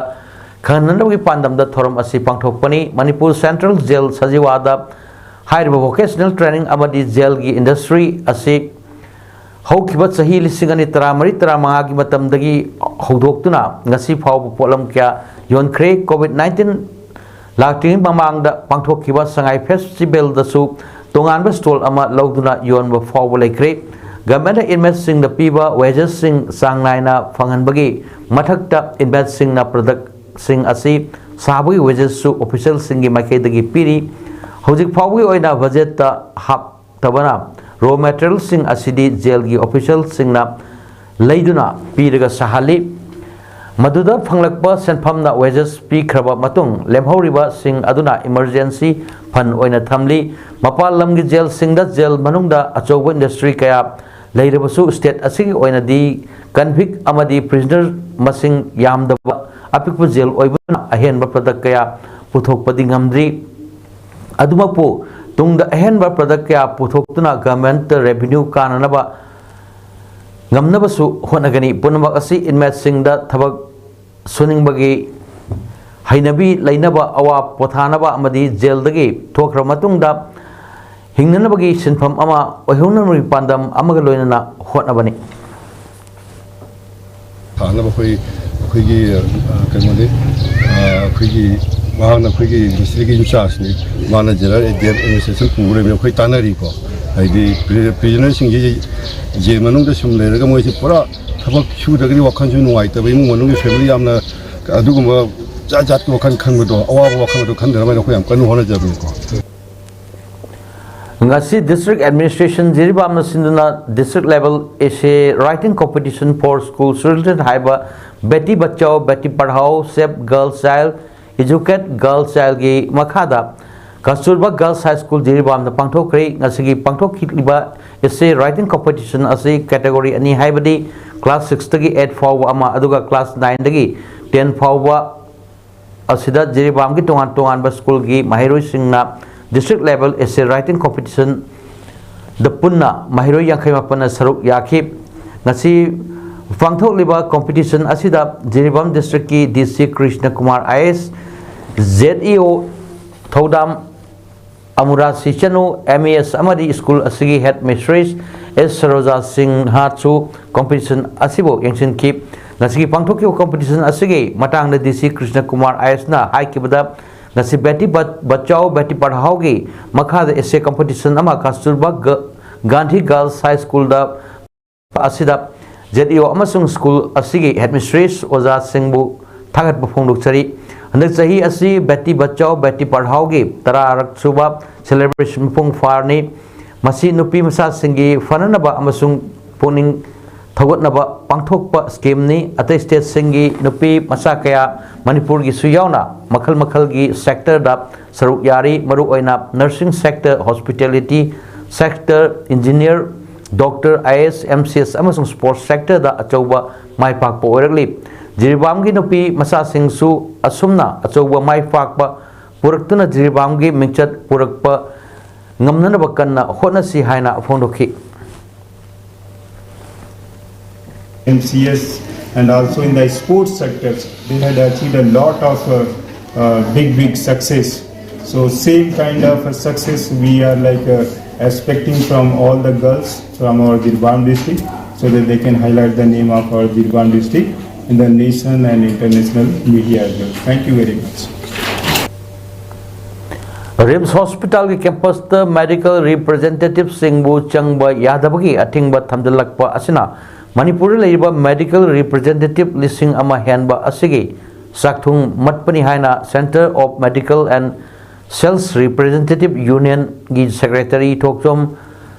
ꯈꯪꯍꯟꯅꯕꯒꯤ ꯄꯥꯟꯗꯝꯗ ꯊꯧꯔꯝ ꯑꯁꯤ ꯄꯥꯡꯊꯣꯛꯄꯅꯤ꯫ ꯃꯅꯤꯄꯨꯔ ꯁꯦꯟꯇ꯭ꯔꯦꯜ ꯖꯦꯜ ꯁꯖꯤꯋꯥꯗ ꯍꯥꯏꯔꯤꯕ ꯚꯣꯀꯦꯁꯅꯦꯜ ꯇ꯭ꯔꯦꯅꯤꯡ ꯑꯃꯗꯤ ꯖꯦꯜꯒꯤ ꯏꯟꯗꯁꯇ꯭ꯔꯤ ꯑꯁꯤ ꯍꯧꯈꯤꯕ ꯆꯍꯤ ꯂꯤꯁꯤꯡ ꯑꯅꯤ ꯇꯔꯥꯃꯔꯤ ꯇꯔꯥꯃꯉꯥꯒꯤ ꯃꯇꯝꯗꯒꯤ ꯍꯧꯗꯣꯛꯇꯨꯅ ꯉꯁꯤ ꯐꯥꯎꯕ ꯄꯣꯠꯂꯝ ꯀꯌꯥ ꯌꯣꯟꯈ꯭ꯔꯦ꯫ COVID nineteen ꯂꯥꯛꯇ꯭ꯔꯤꯉꯩ ꯃꯃꯥꯡꯗ ꯄꯥꯡꯊꯣꯛꯈꯤꯕ ꯁꯉꯥꯏ ꯐꯦꯁꯇꯤꯚꯦꯜꯗꯁꯨ ꯇꯣꯉꯥꯟꯕ ꯁ꯭ꯇꯣꯜ ꯑꯃ ꯂꯧꯗꯨꯅ ꯌꯣꯟꯕ ꯐꯥꯎꯕ ꯂꯩꯈ꯭ꯔꯦ꯫ ꯒꯚꯔꯟꯃꯦꯟꯠꯅ ꯏꯟꯃꯦꯠꯁꯤꯡꯗ ꯄꯤꯕ ꯋꯦꯖꯦꯁꯁꯤꯡ ꯆꯥꯡ ꯅꯥꯏꯅ ꯐꯪꯍꯟꯕꯒꯤ ꯃꯊꯛꯇ ꯏꯟꯃꯦꯠꯁꯤꯡꯅ ꯄ꯭ꯔꯗꯛꯁꯤꯡ ꯑꯁꯤ ꯁꯥꯕꯒꯤ ꯋꯦꯖꯦꯁꯁꯨ ꯑꯣꯐꯤꯁꯦꯜꯁꯤꯡꯒꯤ ꯃꯥꯏꯀꯩꯗꯒꯤ ꯄꯤꯔꯤ꯫ ꯍꯧꯖꯤꯛ ꯐꯥꯎꯕꯒꯤ ꯑꯣꯏꯅ ꯕꯖꯦꯠꯇ ꯍꯥꯞꯇꯕꯅ ꯔꯣ ꯃꯦꯇꯔꯤꯌꯦꯜꯁꯤꯡ ꯑꯁꯤꯗꯤ ꯖꯦꯜꯒꯤ ꯑꯣꯐꯤꯁꯦꯜꯁꯤꯡꯅ ꯂꯩꯗꯨꯅ ꯄꯤꯔꯒ ꯁꯥꯍꯜꯂꯤ꯫ ꯃꯗꯨꯗ ꯐꯪꯂꯛꯄ ꯁꯦꯟꯐꯝꯅ ꯋꯦꯖꯦꯁ ꯄꯤꯈ꯭ꯔꯕ ꯃꯇꯨꯡ ꯂꯦꯝꯍꯧꯔꯤꯕꯁꯤꯡ ꯑꯗꯨꯅ ꯏꯃꯔꯖꯦꯟꯁꯤ ꯐꯟ ꯑꯣꯏꯅ ꯊꯝꯂꯤ꯫ ꯃꯄꯥꯟ ꯂꯝꯒꯤ ꯖꯦꯜꯁꯤꯡꯗ ꯖꯦꯜ ꯃꯅꯨꯡꯗ ꯑꯆꯧꯕ ꯏꯟꯗꯁꯇ꯭ꯔꯤ ꯀꯌꯥ ꯂꯩꯔꯕꯁꯨ ꯁ꯭ꯇꯦꯠ ꯑꯁꯤꯒꯤ ꯑꯣꯏꯅꯗꯤ ꯀꯟꯚꯤꯛ ꯑꯃꯗꯤ ꯄ꯭ꯔꯤꯖꯅꯔ ꯃꯁꯤꯡ ꯌꯥꯝꯗꯕ ꯑꯄꯤꯛꯄ ꯖꯦꯜ ꯑꯣꯏꯕꯅ ꯑꯍꯦꯟꯕ ꯄ꯭ꯔꯗꯛ ꯀꯌꯥ ꯄꯨꯊꯣꯛꯄꯗꯤ ꯉꯝꯗ꯭ꯔꯤ꯫ ꯑꯗꯨꯃꯛꯄꯨ ꯇꯨꯡꯗ ꯑꯍꯦꯟꯕ ꯄ꯭ꯔꯗꯛ ꯀꯌꯥ ꯄꯨꯊꯣꯛꯇꯨꯅ ꯒꯚꯔꯟꯃꯦꯟꯠꯇ ꯔꯦꯚꯤꯅ꯭ꯌꯨ ꯀꯥꯅꯅꯕ ꯉꯝꯅꯕꯁꯨ ꯍꯣꯠꯅꯒꯅꯤ꯫ ꯄꯨꯝꯅꯃꯛ ꯑꯁꯤ ꯏꯟꯃꯦꯠꯁꯤꯡꯗ ꯊꯕꯛ ꯁꯨꯅꯤꯡꯕꯒꯤ ꯍꯩꯅꯕꯤ ꯂꯩꯅꯕ, ꯑꯋꯥ ꯄꯣꯊꯥꯅꯕ ꯑꯃꯗꯤ ꯖꯦꯜꯗꯒꯤ ꯊꯣꯛꯈ꯭ꯔꯕ ꯃꯇꯨꯡꯗ ꯍꯤꯡꯅꯅꯕꯒꯤ ꯁꯤꯟꯐꯝ ꯑꯃ ꯑꯣꯏꯍꯧꯅꯕꯒꯤ ꯄꯥꯟꯗꯝ ꯑꯃꯒ ꯂꯣꯏꯅꯅ ꯍꯣꯠꯅꯕꯅꯤ꯫ ꯊꯥꯅꯕ ꯑꯩꯈꯣꯏ, ꯑꯩꯈꯣꯏꯒꯤ, ꯑ, ꯀꯩꯅꯣꯅꯤ, ꯑ, ꯑꯩꯈꯣꯏꯒꯤ, ꯃꯍꯥꯛꯅ ꯑꯩꯈꯣꯏꯒꯤ ꯗꯤꯁꯇ꯭ꯔꯤꯛꯀꯤ ꯏꯟꯆꯥꯔꯖꯅꯤ꯫ ꯃꯥꯅ ꯖꯦꯅꯔꯦꯜ ꯑꯦꯗꯃꯤꯅꯤꯁꯇ꯭ꯔꯦꯁꯟ ꯄꯨꯒꯗꯕꯅꯤ꯫ ꯑꯩꯈꯣꯏ ꯇꯥꯟꯅꯔꯤꯀꯣ꯫ ꯍꯥꯏꯗꯤ ꯄ꯭ꯔꯤ-, ꯄ꯭ꯔꯤꯖꯅꯔꯁꯤꯡꯁꯤ ꯖꯦꯜ ꯃꯅꯨꯡꯗ ꯁꯨꯝ ꯂꯩꯔꯒ ꯃꯣꯏꯁꯤ ꯄꯨꯔꯥ ꯊꯕꯛ ꯁꯨꯗ꯭ꯔꯒꯗꯤ ꯋꯥꯈꯜꯁꯨ ꯅꯨꯡꯉꯥꯏꯇꯕ, ꯏꯃꯨꯡ ꯃꯅꯨꯡꯒꯤ ꯐꯦꯃꯤꯂꯤ ꯌꯥꯝꯅ ꯑꯗꯨꯒꯨꯝꯕ ꯖꯥꯠ ꯖꯥꯠꯀꯤ ꯋꯥꯈꯜ ꯈꯟꯕꯗꯣ, ꯑꯋꯥꯕ ꯋꯥꯈꯜ ꯑꯗꯨ ꯈꯟꯗꯅꯕ ꯑꯩꯈꯣꯏ ꯌꯥꯝ ꯀꯟꯅ ꯍꯣꯠꯅꯖꯕꯅꯤꯀꯣ꯫ ꯉꯁꯤ ꯗꯤꯁꯇ꯭ꯔꯤꯛ ꯑꯦꯗꯃꯤꯅꯤꯁꯇ꯭ꯔꯦꯁꯟ ꯖꯤꯔꯤꯕꯥꯝꯅ ꯁꯤꯟꯗꯨꯅ district level essay writing competition for school children ꯍꯥꯏꯕ Beti Bachao, Beti Padhao, save girl child, educate girl ꯆꯥꯏꯜꯒꯤ ꯃꯈꯥꯗ ꯀꯁꯇꯨꯔꯕꯥ ꯒꯔꯜꯁ ꯍꯥꯏ ꯁ꯭ꯀꯨꯜ ꯖꯤꯔꯤꯕꯥꯝꯗ ꯄꯥꯡꯊꯣꯛꯈ꯭ꯔꯦ꯫ ꯉꯁꯤꯒꯤ ꯄꯥꯡꯊꯣꯛꯈꯤꯕ essay writing competition ꯑꯁꯤ category ꯑꯅꯤ, ꯍꯥꯏꯕꯗꯤ class six ꯇꯒꯤ eight ꯐꯥꯎꯕ ꯑꯃ, ꯑꯗꯨꯒ class nine ꯗꯒꯤ ten ꯐꯥꯎꯕ ꯑꯁꯤꯗ ꯖꯤꯔꯤꯕꯥꯝꯒꯤ ꯇꯣꯉꯥꯟ ꯇꯣꯉꯥꯟꯕ ꯁ꯭ꯀꯨꯜꯒꯤ ꯃꯍꯩꯔꯣꯏꯁꯤꯡꯅ district level essay writing competition ꯗ ꯄꯨꯟꯅ ꯃꯍꯩꯔꯣꯏ ꯌꯥꯡꯈꯩ ꯃꯥꯄꯟꯅ ꯁꯔꯨꯛ ꯌꯥꯈꯤ꯫ ꯉꯁꯤ ꯄꯥꯡꯊꯣꯛꯂꯤꯕ competition ꯑꯁꯤꯗ ꯖꯤꯔꯤꯕꯥꯝ district ꯀꯤ D C Krishna Kumar I A S, Z E O ꯊꯧꯗꯥꯝ ꯑꯃꯨꯔꯥꯁꯤ ꯆꯅꯨ, M E S, ꯑꯃꯗꯤ ꯁ꯭ꯀꯨꯜ ꯑꯁꯤꯒꯤ head mistress S ꯁꯔꯣꯖꯥ ꯁꯤꯡꯍꯁꯨ competition ꯑꯁꯤꯕꯨ ꯌꯦꯡꯁꯤꯟꯈꯤ꯫ ꯉꯁꯤꯒꯤ ꯄꯥꯡꯊꯣꯛꯈꯤꯕ competition ꯑꯁꯤꯒꯤ ꯃꯇꯥꯡꯗ D C Krishna Kumar I A S ꯅ ꯍꯥꯏꯈꯤꯕꯗ, ꯉꯁꯤ ꯕꯦꯇꯤ ꯕ-, ꯕꯆꯥꯎ ꯕꯦꯇꯤ ꯄꯔꯍꯥꯎꯒꯤ ꯃꯈꯥꯗ essay competition ꯑꯃ ꯀꯁꯇꯨꯔꯕꯥ ꯒ-, ꯒꯥꯟꯙꯤ ꯒꯔꯜꯁ ꯍꯥꯏ ꯁ꯭ꯀꯨꯜꯗ ꯑꯁꯤꯗ Z E O ꯑꯃꯁꯨꯡ ꯁ꯭ꯀꯨꯜ ꯑꯁꯤꯒꯤ head mistress ꯑꯣꯖꯥꯁꯤꯡꯕꯨ ꯊꯥꯒꯠꯄ ꯐꯣꯡꯗꯣꯛꯆꯔꯤ꯫ ꯍꯟꯗꯛ ꯆꯍꯤ ꯑꯁꯤ ꯕꯦꯇꯤ ꯕꯆꯥꯎ ꯕꯦꯇꯤ ꯄꯔꯍꯥꯎꯒꯤ ꯇꯔꯥꯔꯛ ꯁꯨꯕ celebration ꯃꯄꯨꯡ ꯐꯥꯔꯅꯤ꯫ ꯃꯁꯤ ꯅꯨꯄꯤ ꯃꯆꯥꯁꯤꯡꯒꯤ ꯐꯅꯅꯕ ꯑꯃꯁꯨꯡ ꯄꯨꯛꯅꯤꯡ ꯊꯧꯒꯠꯅꯕ ꯄꯥꯡꯊꯣꯛꯄ scheme ꯅꯤ꯫ ꯑꯇꯩ state ꯁꯤꯡꯒꯤ ꯅꯨꯄꯤ ꯃꯆꯥ ꯀꯌꯥ, ꯃꯅꯤꯄꯨꯔꯒꯤꯁꯨ ꯌꯥꯎꯅ, ꯃꯈꯜ ꯃꯈꯜꯒꯤ sector ꯗ ꯁꯔꯨꯛ ꯌꯥꯔꯤ꯫ ꯃꯔꯨꯑꯣꯏꯅ nursing sector, hospitality sector, engineer, doctor, I A S, M C S ꯑꯃꯁꯨꯡ sports sector ꯗ ꯑꯆꯧꯕ ꯃꯥꯏ ꯄꯥꯛꯄ ꯑꯣꯏꯔꯛꯂꯤ꯫ ꯖꯤꯔꯤꯕꯥꯝꯒꯤ ꯅꯨꯄꯤ ꯃꯆꯥꯁꯤꯡꯁꯨ ꯑꯁꯨꯝꯅ ꯑꯆꯧꯕ ꯃꯥꯏ ꯄꯥꯛꯄ ꯄꯨꯔꯛꯇꯨꯅ ꯖꯤꯔꯤꯕꯥꯝꯒꯤ ꯃꯤꯡꯆꯠ ꯄꯨꯔꯛꯄ ꯉꯝꯅꯅꯕ ꯀꯟꯅ ꯍꯣꯠꯅꯁꯤ ꯍꯥꯏꯅ ꯐꯣꯡꯗꯣꯛꯈꯤ꯫ M C S and also in the sports sectors, they had achieved a lot of uh, uh, big, big success. So same kind of a success we are like uh, expecting from all the girls from our Jiribam district, so that they can highlight the name of our Jiribam district in the nation and international media as well. Thank you very much. RIMS ꯍꯣꯁꯄꯤꯇꯥꯜꯒꯤ campus ꯇ medical representative ꯁꯤꯡꯕꯨ ꯆꯪꯕ ꯌꯥꯗꯕꯒꯤ ꯑꯊꯤꯡꯕ ꯊꯝꯖꯤꯜꯂꯛꯄ ꯑꯁꯤꯅ ꯃꯅꯤꯄꯨꯔꯗ ꯂꯩꯔꯤꯕ medical representative ꯂꯤꯁꯤꯡ ꯑꯃ ꯍꯦꯟꯕ ꯑꯁꯤꯒꯤ ꯆꯥꯛꯊꯨꯡ ꯃꯠꯄꯅꯤ ꯍꯥꯏꯅ Centre of Medical and Sales Representative Union ꯒꯤ secretary ꯊꯣꯛꯆꯣꯝ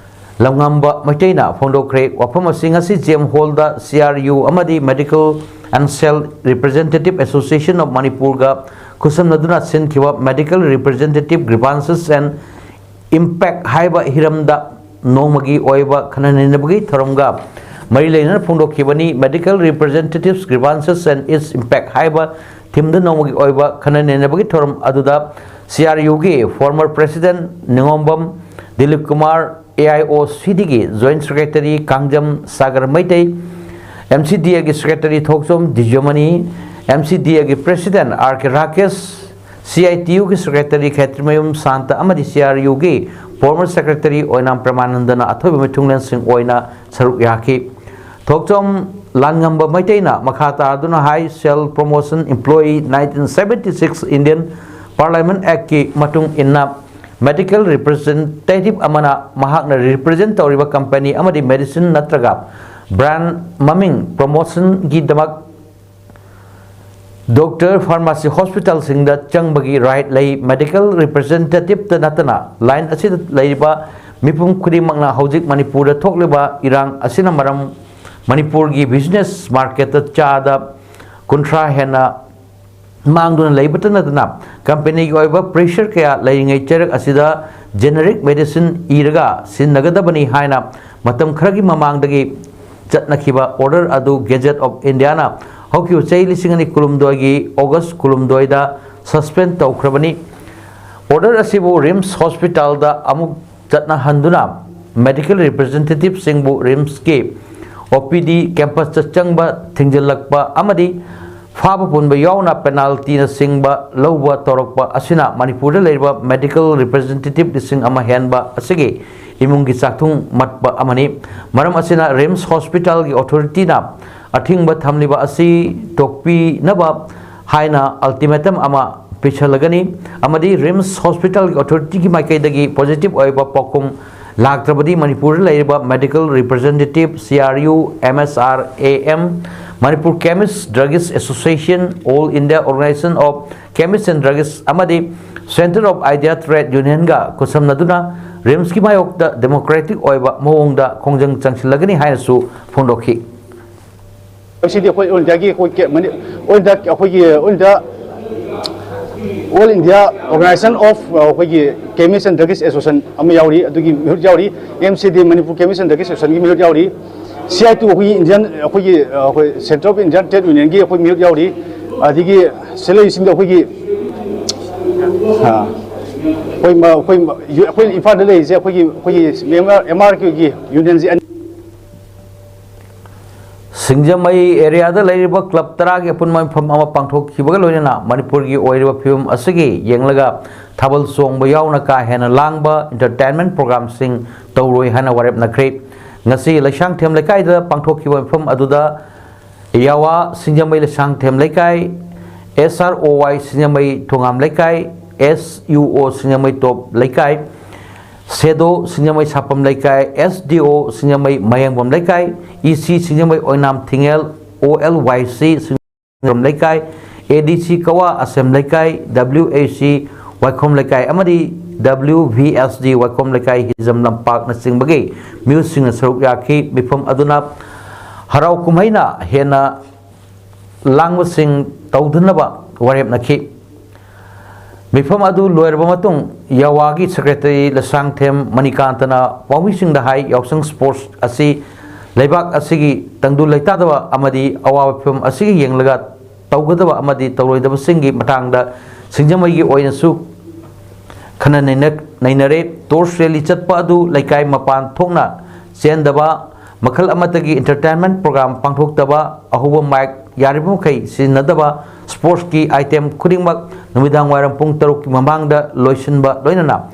ꯂꯝꯉꯥꯝꯕ ꯃꯩꯇꯩꯅ ꯐꯣꯡꯗꯣꯛꯈ꯭ꯔꯦ꯫ ꯋꯥꯐꯝ ꯑꯁꯤ ꯉꯁꯤ J M Hall ꯗ C R U ꯑꯃꯗꯤ Medical and Sales Representative Association of Manipur ꯒ ꯈꯨꯠꯁꯝꯅꯗꯨꯅ ꯁꯤꯟꯈꯤꯕ Medical Representative Grievances and Impact ꯍꯥꯏꯕ ꯍꯤꯔꯝꯗ ꯅꯣꯡꯃꯒꯤ ꯑꯣꯏꯕ ꯈꯟꯅ ꯅꯩꯅꯕꯒꯤ ꯊꯧꯔꯝꯒ ꯃꯔꯤ ꯂꯩꯅꯅ ꯐꯣꯡꯗꯣꯛꯈꯤꯕꯅꯤ꯫ Medical Representatives Grievances and Its Impact ꯍꯥꯏꯕ ꯊꯤꯝꯗ ꯅꯣꯡꯃꯒꯤ ꯑꯣꯏꯕ ꯈꯟꯅ ꯅꯩꯅꯕꯒꯤ ꯊꯧꯔꯝ ꯑꯗꯨꯗ ꯁꯤ ꯑꯥꯔ ꯌꯨꯒꯤ former president ꯅꯤꯉꯣꯝꯕꯝ Dilip Kumar, A I O C ꯗꯤꯒꯤ joint secretary Kangjam Sagar Meitei, M C D ꯑꯦꯒꯤ secretary ꯊꯣꯛꯆꯣꯝ ꯗꯤꯖꯃꯅꯤ, ꯑꯦꯝ ꯁꯤ ꯗꯤ ꯑꯦꯒꯤ president R K Rakesh, C I T ꯌꯨꯒꯤ secretary ꯈꯦꯇ꯭ꯔꯤꯃꯌꯨꯝ ꯁꯥꯟꯇ ꯑꯃꯗꯤ ꯁꯤ ꯑꯥꯔ ꯌꯨꯒꯤ former secretary ꯑꯣꯏꯅꯥꯝ ꯄ꯭ꯔꯦꯃꯥꯅꯟꯗꯅ ꯑꯊꯣꯏꯕ ꯃꯤꯊꯨꯡꯂꯦꯟꯁꯤꯡ ꯑꯣꯏꯅ ꯁꯔꯨꯛ ꯌꯥꯈꯤ꯫ ꯊꯣꯛꯆꯣꯝ ꯂꯥꯟꯉꯝꯕ ꯃꯩꯇꯩꯅ ꯃꯈꯥ ꯇꯥꯗꯨꯅ ꯍꯥꯏ, Self Promotion Employee nineteen seventy six Indian Parliament Actꯀꯤ ꯃꯇꯨꯡ ꯏꯟꯅ medical representative ꯑꯃꯅ ꯃꯍꯥꯛꯅ represent ꯇꯧꯔꯤꯕ company ꯑꯃꯗꯤ medicine ꯅꯠꯇ꯭ꯔꯒ brand ꯃꯃꯤꯡ promotionꯒꯤꯗꯃꯛ doctor, pharmacy, hospitalꯁꯤꯡꯗ ꯆꯪꯕꯒꯤ right ꯂꯩ꯫ Medical representativeꯇ ꯅꯠꯇꯅ line ꯑꯁꯤꯗ ꯂꯩꯔꯤꯕ ꯃꯤꯄꯨꯝ ꯈꯨꯗꯤꯡꯃꯛꯅ ꯍꯧꯖꯤꯛ ꯃꯅꯤꯄꯨꯔꯗ ꯊꯣꯛꯂꯤꯕ ꯏꯔꯥꯡ ꯑꯁꯤꯅ ꯃꯔꯝ ꯃꯅꯤꯄꯨꯔꯒꯤ business marketꯇ ꯆꯥꯗ ꯀꯨꯟꯊ꯭ꯔꯥ ꯍꯦꯟꯅ ꯃꯥꯡꯗꯨꯅ ꯂꯩꯕꯇ ꯅꯠꯇꯅ companyꯒꯤ ꯑꯣꯏꯕ pressure ꯀꯌꯥ ꯂꯩꯔꯤꯉꯩ ꯆꯩꯔꯛ ꯑꯁꯤꯗ generic medicine ꯏꯔꯒ ꯁꯤꯟꯅꯒꯗꯕꯅꯤ ꯍꯥꯏꯅ ꯃꯇꯝ ꯈꯔꯒꯤ ꯃꯃꯥꯡꯗꯒꯤ ꯆꯠꯅꯈꯤꯕ order ꯑꯗꯨ Gazette of Indiaꯅ ꯍꯧꯈꯤꯕ ꯆꯍꯤ ꯂꯤꯁꯤꯡ ꯑꯅꯤ ꯀꯨꯟꯍꯨꯝꯗꯣꯏꯒꯤ August ꯀꯨꯟꯍꯨꯝꯗꯣꯏꯗ suspend ꯇꯧꯈ꯭ꯔꯕꯅꯤ꯫ Order ꯑꯁꯤꯕꯨ RIMS hospitalꯗ ꯑꯃꯨꯛ ꯆꯠꯅꯍꯟꯗꯨꯅ medical representativeꯁꯤꯡꯕꯨ RIMSꯀꯤ O P D campusꯇ ꯆꯪꯕ ꯊꯤꯡꯖꯤꯜꯂꯛꯄ ꯑꯃꯗꯤ ꯐꯥꯕ ꯄꯨꯟꯕ ꯌꯥꯎꯅ penaltyꯅꯆꯤꯡꯕ ꯂꯧꯕ ꯇꯧꯔꯛꯄ ꯑꯁꯤꯅ ꯃꯅꯤꯄꯨꯔꯗ ꯂꯩꯔꯤꯕ medical representative ꯂꯤꯁꯤꯡ ꯑꯃ ꯍꯦꯟꯕ ꯑꯁꯤꯒꯤ ꯏꯃꯨꯡꯒꯤ ꯆꯥꯛꯊꯨꯡ ꯃꯠꯄ ꯑꯃꯅꯤ꯫ ꯃꯔꯝ ꯑꯁꯤꯅ RIMS hospitalꯒꯤ authorityꯅ ꯑꯊꯤꯡꯕ ꯊꯝꯂꯤꯕ ꯑꯁꯤ ꯇꯣꯛꯄꯤꯅꯕ ꯍꯥꯏꯅ ultimatum ꯑꯃ ꯄꯤꯁꯜꯂꯒꯅꯤ ꯑꯃꯗꯤ RIMS hospitalꯒꯤ authorityꯒꯤ ꯃꯥꯏꯀꯩꯗꯒꯤ positive ꯑꯣꯏꯕ ꯄꯥꯎꯈꯨꯝ ꯂꯥꯛꯇ꯭ꯔꯕꯗꯤ ꯃꯅꯤꯄꯨꯔꯗ ꯂꯩꯔꯤꯕ medical representative, C R U, M S R A M, Manipur Chemist Druggist Association, All India Organization of Chemists and Druggists ꯑꯃꯗꯤ Centre of Idea Trade Unionꯒ ꯈꯨꯠꯁꯝꯅꯗꯨꯅ RIMSꯀꯤ ꯃꯥꯌꯣꯛꯇ democratic ꯑꯣꯏꯕ ꯃꯑꯣꯡꯗ ꯈꯣꯡꯖꯪ ꯆꯪꯁꯤꯜꯂꯒꯅꯤ ꯍꯥꯏꯅꯁꯨ ꯐꯣꯡꯗꯣꯛꯈꯤ꯫ ꯉꯁꯤꯗꯤ ꯑꯩꯈꯣꯏ ꯑꯣꯜ ꯏꯟꯗꯤꯌꯥꯒꯤ ꯑꯩꯈꯣꯏ ꯀꯦ- ꯃꯅꯤ- ꯑꯣꯜ ꯏꯟꯗꯤꯌꯥ ꯑꯩꯈꯣꯏꯒꯤ all India All India Organization of ꯑꯩꯈꯣꯏꯒꯤ Chemist and Drugs Association ꯑꯃ ꯌꯥꯎꯔꯤ, ꯑꯗꯨꯒꯤ ꯃꯤꯍꯨꯠ ꯌꯥꯎꯔꯤ꯫ M C D, Manipur Chemist and Drugs Associationꯒꯤ ꯃꯤꯍꯨꯠ ꯌꯥꯎꯔꯤ꯫ C I T U ꯑꯩꯈꯣꯏꯒꯤ Indian, ꯑꯩꯈꯣꯏꯒꯤ ꯑꯩꯈꯣꯏ Centre of Indian Trade Unionꯒꯤ ꯑꯩꯈꯣꯏ ꯃꯤꯍꯨꯠ ꯌꯥꯎꯔꯤ꯫ ꯑꯗꯒꯤ ꯁꯤꯗ ꯂꯩꯔꯤꯁꯤꯡꯗ ꯑꯩꯈꯣꯏꯒꯤ ꯑꯩꯈꯣꯏ ꯑꯩꯈꯣꯏ ꯏꯝꯐꯥꯜꯗ ꯂꯩꯔꯤꯁꯦ ꯑꯩꯈꯣꯏꯒꯤ ꯑꯩꯈꯣꯏꯒꯤ M R Qꯒꯤ unionꯁꯦ ꯑꯅꯤ꯫ ꯁꯤꯡꯖꯃꯩ ꯑꯦꯔꯤꯌꯥꯗ ꯂꯩꯔꯤꯕ ꯀ꯭ꯂꯕ ꯇꯔꯥꯒꯤ ꯑꯄꯨꯟꯕ ꯃꯤꯐꯝ ꯑꯃ ꯄꯥꯡꯊꯣꯛꯈꯤꯕꯒ ꯂꯣꯏꯅꯅ ꯃꯅꯤꯄꯨꯔꯒꯤ ꯑꯣꯏꯔꯤꯕ ꯐꯤꯕꯝ ꯑꯁꯤꯒꯤ ꯌꯦꯡꯂꯒ ꯊꯥꯕꯜ ꯆꯣꯡꯕ ꯌꯥꯎꯅ ꯀꯥ ꯍꯦꯟꯅ ꯂꯥꯡꯕ entertainment programꯁꯤꯡ ꯇꯧꯔꯣꯏ ꯍꯥꯏꯅ ꯋꯥꯔꯦꯞꯅꯈ꯭ꯔꯦ꯫ ꯉꯁꯤ ꯂꯩꯁꯥꯡꯊꯦꯝ ꯂꯩꯀꯥꯏꯗ ꯄꯥꯡꯊꯣꯛꯈꯤꯕ ꯃꯤꯐꯝ ꯑꯗꯨꯗ ꯌꯥꯋꯥ ꯁꯤꯡꯖꯃꯩ ꯂꯩꯁꯥꯡꯊꯦꯝ ꯂꯩꯀꯥꯏ, S R O Y ꯁꯤꯡꯖꯃꯩ ꯊꯣꯉꯥꯝ ꯂꯩꯀꯥꯏ, S U O ꯁꯤꯡꯖꯃꯩ ꯇꯣꯞ ꯂꯩꯀꯥꯏ, ꯁꯦꯗꯣ ꯁꯤꯡꯖꯃꯩ ꯁꯥꯄꯝ ꯂꯩꯀꯥꯏ, S D O ꯁꯤꯡꯖꯃꯩ ꯃꯌꯦꯡꯕꯝ ꯂꯩꯀꯥꯏ, E C ꯁꯤꯡꯖꯃꯩ ꯑꯣꯏꯅꯥꯝ ꯊꯤꯡꯉꯦꯜ, O L Y C ꯁꯤꯡꯖꯃꯩ ꯂꯩꯀꯥꯏ, A D C ꯀꯋꯥ ꯑꯁꯦꯝ ꯂꯩꯀꯥꯏ, W A C ꯋꯥꯏꯈꯣꯝ ꯂꯩꯀꯥꯏ ꯑꯃꯗꯤ W V S D ꯋꯥꯏꯈꯣꯝ ꯂꯩꯀꯥꯏ ꯍꯤꯖꯝ ꯂꯝꯄꯥꯛꯅꯆꯤꯡꯕꯒꯤ ꯃꯤꯑꯣꯏꯁꯤꯡꯅ ꯁꯔꯨꯛ ꯌꯥꯈꯤ꯫ ꯃꯤꯐꯝ ꯑꯗꯨꯅ ꯍꯔꯥꯎ ꯀꯨꯝꯍꯩꯅ ꯍꯦꯟꯅ ꯂꯥꯡꯕꯁꯤꯡ ꯇꯧꯗꯅꯕ ꯋꯥꯔꯦꯞꯅꯈꯤ꯫ ꯃꯤꯐꯝ ꯑꯗꯨ ꯂꯣꯏꯔꯕ ꯃꯇꯨꯡ ꯌꯥꯋꯥꯒꯤ ꯁꯦꯀ꯭ꯔꯦꯇꯔꯤ ꯂꯩꯁꯥꯡꯊꯦꯝ ꯃꯅꯤꯀꯥꯟꯇꯅ ꯄꯥꯎꯃꯤꯁꯤꯡꯗ ꯍꯥꯏ, ꯌꯥꯎꯁꯪ ꯁ꯭ꯄꯣꯔꯠꯁ ꯑꯁꯤ ꯂꯩꯕꯥꯛ ꯑꯁꯤꯒꯤ ꯇꯪꯗꯨ ꯂꯩꯇꯥꯗꯕ ꯑꯃꯗꯤ ꯑꯋꯥꯕ ꯐꯤꯚꯝ ꯑꯁꯤꯒꯤ ꯌꯦꯡꯂꯒ ꯇꯧꯒꯗꯕ ꯑꯃꯗꯤ ꯇꯧꯔꯣꯏꯗꯕꯁꯤꯡꯒꯤ ꯃꯇꯥꯡꯗ ꯁꯤꯡꯖꯃꯩꯒꯤ ꯑꯣꯏꯅꯁꯨ ꯈꯟꯅ ꯅꯩꯅ-, ꯅꯩꯅꯔꯦ꯫ ꯇꯣꯔꯆ ꯔꯦꯂꯤ ꯆꯠꯄ ꯑꯗꯨ ꯂꯩꯀꯥꯏ ꯃꯄꯥꯟ ꯊꯣꯛꯅ ꯆꯦꯟꯗꯕ, ꯃꯈꯜ ꯑꯃꯠꯇꯒꯤ entertainment program ꯄꯥꯡꯊꯣꯛꯇꯕ, ꯑꯍꯧꯕ ꯃꯥꯏꯛ ꯌꯥꯔꯤꯕꯃꯈꯩ ꯁꯤꯖꯤꯟꯅꯗꯕ, ꯁ꯭ꯄꯣꯔꯠꯁꯀꯤ ꯑꯥꯏꯇꯦꯝ ꯈꯨꯗꯤꯡꯃꯛ ꯅꯨꯃꯤꯗꯥꯡ ꯋꯥꯏꯔꯝ ꯄꯨꯡ ꯇꯔꯨꯛꯀꯤ ꯃꯃꯥꯡꯗ ꯂꯣꯏꯁꯤꯟꯕ, ꯂꯣꯏꯅꯅ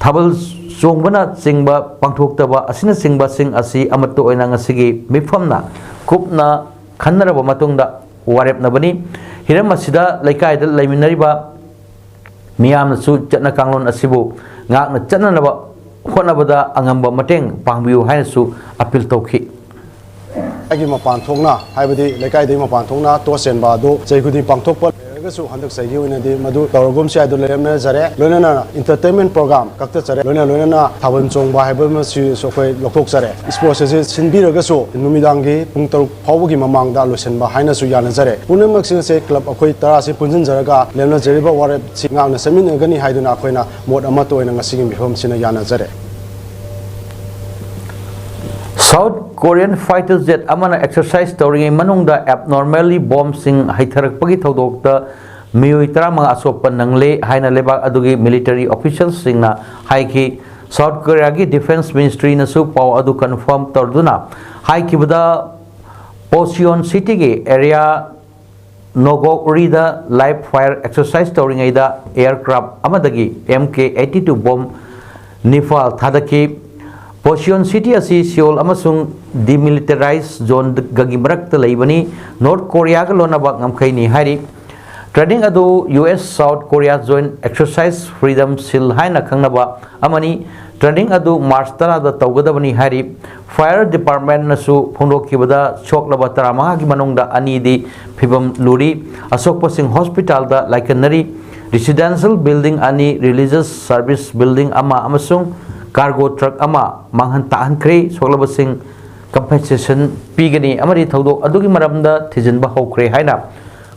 ꯊꯥꯕꯜ ꯆꯣꯡꯕꯅꯆꯤꯡꯕ ꯄꯥꯡꯊꯣꯛꯇꯕ ꯑꯁꯤꯅꯆꯤꯡꯕꯁꯤꯡ ꯑꯁꯤ ꯑꯃꯠꯇ ꯑꯣꯏꯅ ꯉꯁꯤꯒꯤ ꯃꯤꯐꯝꯅ ꯀꯨꯞꯅ ꯈꯟꯅꯔꯕ ꯃꯇꯨꯡꯗ ꯋꯥꯔꯦꯞꯅꯕꯅꯤ꯫ ꯍꯤꯔꯝ ꯑꯁꯤꯗ ꯂꯩꯀꯥꯏꯗ ꯂꯩꯃꯤꯟꯅꯔꯤꯕ ꯃꯤꯌꯥꯝꯅꯁꯨ ꯆꯠꯅ ꯀꯥꯡꯂꯣꯟ ꯑꯁꯤꯕꯨ ꯉꯥꯛꯅ ꯆꯠꯅꯅꯕ ꯍꯣꯠꯅꯕꯗ ꯑꯉꯝꯕ ꯃꯇꯦꯡ ꯄꯥꯡꯕꯤꯌꯨ ꯍꯥꯏꯅꯁꯨ ꯑꯄꯤꯜ ꯇꯧꯈꯤ꯫ ꯑꯩꯒꯤ ꯃꯄꯥꯟ ꯊꯣꯛꯅ, ꯍꯥꯏꯕꯗꯤ ꯂꯩꯀꯥꯏꯗꯒꯤ ꯃꯄꯥꯟ ꯊꯣꯛꯅ ꯇꯣꯔꯆ ꯆꯦꯟꯕ ꯑꯗꯨ ꯆꯍꯤ ꯈꯨꯗꯤꯡ ꯄꯥꯡꯊꯣꯛꯄ ꯒꯁꯨ ꯍꯟꯗꯛ ꯆꯍꯤꯒꯤ ꯑꯣꯏꯅꯗꯤ ꯃꯗꯨ ꯇꯧꯔꯒꯨꯝꯁꯤ ꯍꯥꯏꯗꯨ ꯂꯩꯔꯝꯅꯖꯔꯦ꯫ ꯂꯣꯏꯅꯅ entertainment program ꯀꯛꯊꯠꯆꯔꯦ꯫ ꯂꯣꯏꯅ ꯂꯣꯏꯅꯅ ꯊꯥꯕꯜ ꯆꯣꯡꯕ ꯍꯥꯏꯕ ꯑꯃꯁꯤꯁꯨ ꯑꯩꯈꯣꯏ ꯂꯧꯊꯣꯛꯆꯔꯦ꯫ Sports ꯑꯁꯤ ꯁꯤꯟꯕꯤꯔꯒꯁꯨ ꯅꯨꯃꯤꯗꯥꯡꯒꯤ ꯄꯨꯡ ꯇꯔꯨꯛ ꯐꯥꯎꯕꯒꯤ ꯃꯃꯥꯡꯗ ꯂꯣꯏꯁꯤꯟꯕ ꯍꯥꯏꯅꯁꯨ ꯌꯥꯅꯖꯔꯦ꯫ ꯄꯨꯝꯅꯃꯛꯁꯤꯡ ꯑꯁꯦ club ꯑꯩꯈꯣꯏ ꯇꯔꯥꯁꯤ ꯄꯨꯟꯁꯤꯟꯖꯔꯒ ꯂꯦꯝꯅꯖꯔꯤꯕ ꯋꯥꯔꯦꯞꯁꯤ ꯉꯥꯛꯅ ꯆꯠꯃꯤꯟꯅꯒꯅꯤ ꯍꯥꯏꯗꯨꯅ ꯑꯩꯈꯣꯏꯅ ꯃꯣꯠ ꯑꯃꯠꯇ ꯑꯣꯏꯅ ꯉꯁꯤꯒꯤ ꯃꯤꯐꯝꯁꯤꯅ ꯌꯥꯅꯖꯔꯦ꯫ South Korean fighter jet ꯑꯃꯅ exercise ꯇꯧꯔꯤꯉꯩ ꯃꯅꯨꯡꯗ abnormally ꯕꯣꯝꯁꯤꯡ ꯍꯩꯊꯔꯛꯄꯒꯤ ꯊꯧꯗꯣꯛꯇ ꯃꯤꯑꯣꯏ ꯇꯔꯥꯃꯉꯥ ꯑꯁꯣꯛꯄ ꯅꯪꯂꯦ ꯍꯥꯏꯅ ꯂꯩꯕꯥꯛ ꯑꯗꯨꯒꯤ military officialꯁꯤꯡꯅ ꯍꯥꯏꯈꯤ꯫ South Koreaꯒꯤ Defence Ministryꯅꯁꯨ ꯄꯥꯎ ꯑꯗꯨ confirm ꯇꯧꯗꯨꯅ ꯍꯥꯏꯈꯤꯕꯗ, Pocheon Cityꯒꯤ area ꯅꯣꯒꯣꯛ ꯎꯔꯤꯗ live fire exercise ꯇꯧꯔꯤꯉꯩꯗ aircraft ꯑꯃꯗꯒꯤ M K eighty two bomb ꯅꯤꯄꯥꯜ ꯊꯥꯗꯈꯤ꯫ Pocheon City ꯑꯁꯤ Seoul ꯑꯃꯁꯨꯡ demilitarized zoneꯒꯒꯤ ꯃꯔꯛꯇ ꯂꯩꯕꯅꯤ꯫ North Koreaꯒ ꯂꯣꯟꯅꯕ ꯉꯝꯈꯩꯅꯤ ꯍꯥꯏꯔꯤ꯫ Training ꯑꯗꯨ U S South Korea Joint Exercise Freedom Shield ꯍꯥꯏꯅ ꯈꯪꯅꯕ ꯑꯃꯅꯤ꯫ Training ꯑꯗꯨ March ꯇꯔꯥꯗ ꯇꯧꯒꯗꯕꯅꯤ ꯍꯥꯏꯔꯤ꯫ Fire Departmentꯅꯁꯨ ꯐꯣꯡꯗꯣꯛꯈꯤꯕꯗ, ꯁꯣꯛꯂꯕ ꯇꯔꯥꯃꯉꯥꯒꯤ ꯃꯅꯨꯡꯗ ꯑꯅꯤꯗꯤ ꯐꯤꯕꯝ ꯂꯨꯔꯤ꯫ ꯑꯁꯣꯛꯄꯁꯤꯡ hospitalꯗ ꯂꯥꯏꯀꯠꯅꯔꯤ꯫ Residential building ꯑꯅꯤ, religious service building ꯑꯃ ꯑꯃꯁꯨꯡ cargo truck ꯑꯃ ꯃꯥꯡꯍꯟ ꯇꯥꯛꯍꯟꯈ꯭ꯔꯦ꯫ ꯁꯣꯛꯂꯕꯁꯤꯡ compensation ꯄꯤꯒꯅꯤ ꯑꯃꯗꯤ ꯊꯧꯗꯣꯛ ꯑꯗꯨꯒꯤ ꯃꯔꯝꯗ ꯊꯤꯖꯤꯟꯕ ꯍꯧꯈ꯭ꯔꯦ ꯍꯥꯏꯅ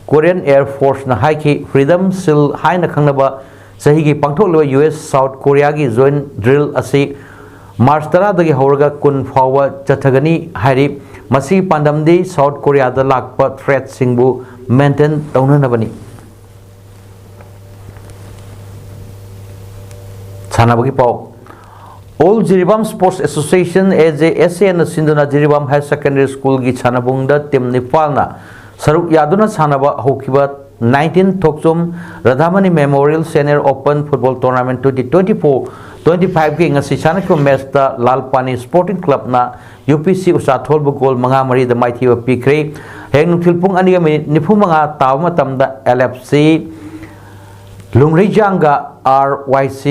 Korean Air Forceꯅ ꯍꯥꯏꯈꯤ꯫ Freedom Shield ꯍꯥꯏꯅ ꯈꯪꯅꯕ ꯆꯍꯤꯒꯤ ꯄꯥꯡꯊꯣꯛꯂꯤꯕ U S South Koreaꯒꯤ joint drill ꯑꯁꯤ March ꯇꯔꯥꯗꯒꯤ ꯍꯧꯔꯒ ꯀꯨꯟ ꯐꯥꯎꯕ ꯆꯠꯊꯒꯅꯤ ꯍꯥꯏꯔꯤ꯫ ꯃꯁꯤꯒꯤ ꯄꯥꯟꯗꯝꯗꯤ South Koreaꯗ ꯂꯥꯛꯄ threatꯁꯤꯡꯕꯨ maintain ꯇꯧꯅꯅꯕꯅꯤ꯫ ꯁꯥꯟꯅꯕꯒꯤ ꯄꯥꯎ꯫ All Jiribam Sports Association, A J S Aꯅ ꯁꯤꯟꯗꯨꯅ ꯖꯤꯔꯤꯕꯥꯝ Higher Secondary Schoolꯒꯤ ꯁꯥꯟꯅꯕꯨꯡꯗ team ꯅꯤꯄꯥꯜꯅ ꯁꯔꯨꯛ ꯌꯥꯗꯨꯅ ꯁꯥꯟꯅꯕ ꯍꯧꯈꯤꯕ nineteen Thokchom Radhamani Memorial Senior Open Football Tournament twenty twenty-four twenty-fiveꯀꯤ ꯉꯁꯤ ꯁꯥꯟꯅꯈꯤꯕ matchꯇ ꯂꯥꯜ ꯄꯥꯅꯤ Sporting Clubꯅ U P C ꯎꯆꯥꯊꯣꯜꯕꯨ goal ꯃꯉꯥ ꯃꯔꯤꯗ ꯃꯥꯏꯊꯤꯕ ꯄꯤꯈ꯭ꯔꯦ꯫ ꯍꯌꯦꯡ ꯅꯨꯡꯊꯤꯜ ꯄꯨꯡ ꯑꯅꯤꯒ minute ꯅꯤꯐꯨ ꯃꯉꯥ ꯇꯥꯕ ꯃꯇꯝꯗ L F C ꯂꯨꯡꯔꯩꯖꯥꯡꯒ R Y C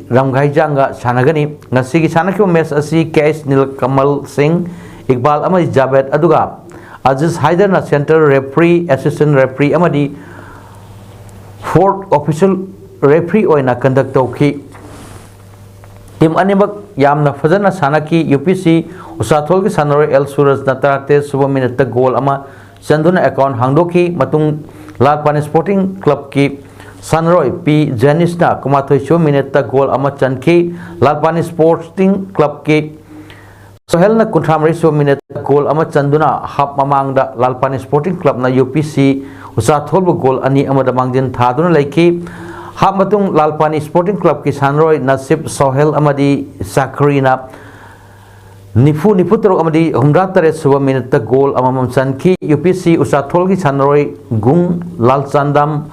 ꯔꯝꯒꯥꯏꯖꯥꯡꯒ ꯁꯥꯟꯅꯒꯅꯤ꯫ ꯉꯁꯤꯒꯤ ꯁꯥꯟꯅꯈꯤꯕ match ꯑꯁꯤ K H ꯅꯤꯜꯀꯃꯜ ꯁꯤꯡ, ꯏꯛꯕꯥꯜ ꯑꯃꯗꯤ ꯖꯥꯕꯦꯗ, ꯑꯗꯨꯒ Aziz ꯍꯥꯏꯗꯔꯅ central referee, assistant referee ꯑꯃꯗꯤ Fourth official referee ꯑꯣꯏꯅ conduct ꯇꯧꯈꯤ꯫ Team ꯑꯅꯤꯃꯛ ꯌꯥꯝꯅ ꯐꯖꯅ ꯁꯥꯟꯅꯈꯤ꯫ UPC ꯎꯁꯥꯊꯣꯜꯒꯤ ꯁꯥꯟꯅꯔꯣꯏ ꯑꯦꯜ ꯁꯨꯔꯖꯅ ꯇꯔꯥꯇꯔꯦꯠ ꯁꯨꯕ minuteꯇ goal ꯑꯃ ꯆꯟꯗꯨꯅ account ꯍꯥꯡꯗꯣꯛꯈꯤ꯫ ꯃꯇꯨꯡ ꯂꯥꯜ ꯄꯥꯅꯤ Sporting Clubꯀꯤ ꯁꯥꯟꯅꯔꯣꯏ ꯄꯤ ꯖꯦꯅꯤꯁꯅ ꯀꯨꯟꯃꯥꯊꯣꯏ ꯁꯨꯕ minuteꯇ goal ꯑꯃ ꯆꯟꯈꯤ꯫ ꯂꯥꯜ ꯄꯥꯅꯤ Sporting Clubꯀꯤ ꯁꯣꯍꯦꯜꯅ ꯀꯨꯟꯊ꯭ꯔꯥ ꯃꯔꯤ ꯁꯨꯕ minuteꯇ goal ꯑꯃ ꯆꯟꯗꯨꯅ half ꯃꯃꯥꯡꯗ ꯂꯥꯜ ꯄꯥꯅꯤ Sporting Clubꯅ UPC ꯎꯁꯥꯊꯣꯜꯕꯨ goal ꯑꯅꯤ ꯑꯃꯗ ꯃꯥꯡꯖꯤꯟ ꯊꯥꯗꯨꯅ ꯂꯩꯈꯤ꯫ Half ꯃꯇꯨꯡ ꯂꯥꯜ ꯄꯥꯅꯤ Sporting Clubꯀꯤ ꯁꯥꯟꯅꯔꯣꯏ ꯅꯁꯤꯕ ꯁꯣꯍꯦꯜ ꯑꯃꯗꯤ ꯖꯈꯔꯤꯅ ꯅꯤꯐꯨ, ꯅꯤꯐꯨ ꯇꯔꯨꯛ ꯑꯃꯗꯤ ꯍꯨꯝꯗ꯭ꯔꯥ ꯇꯔꯦꯠ ꯁꯨꯕ minuteꯇ goal ꯑꯃꯃꯝ ꯆꯟꯈꯤ꯫ UPC ꯎꯁꯥꯊꯣꯜꯒꯤ ꯁꯥꯟꯅꯔꯣꯏ ꯒꯨꯡ ꯂꯥꯜꯆꯥꯟꯗꯥꯝ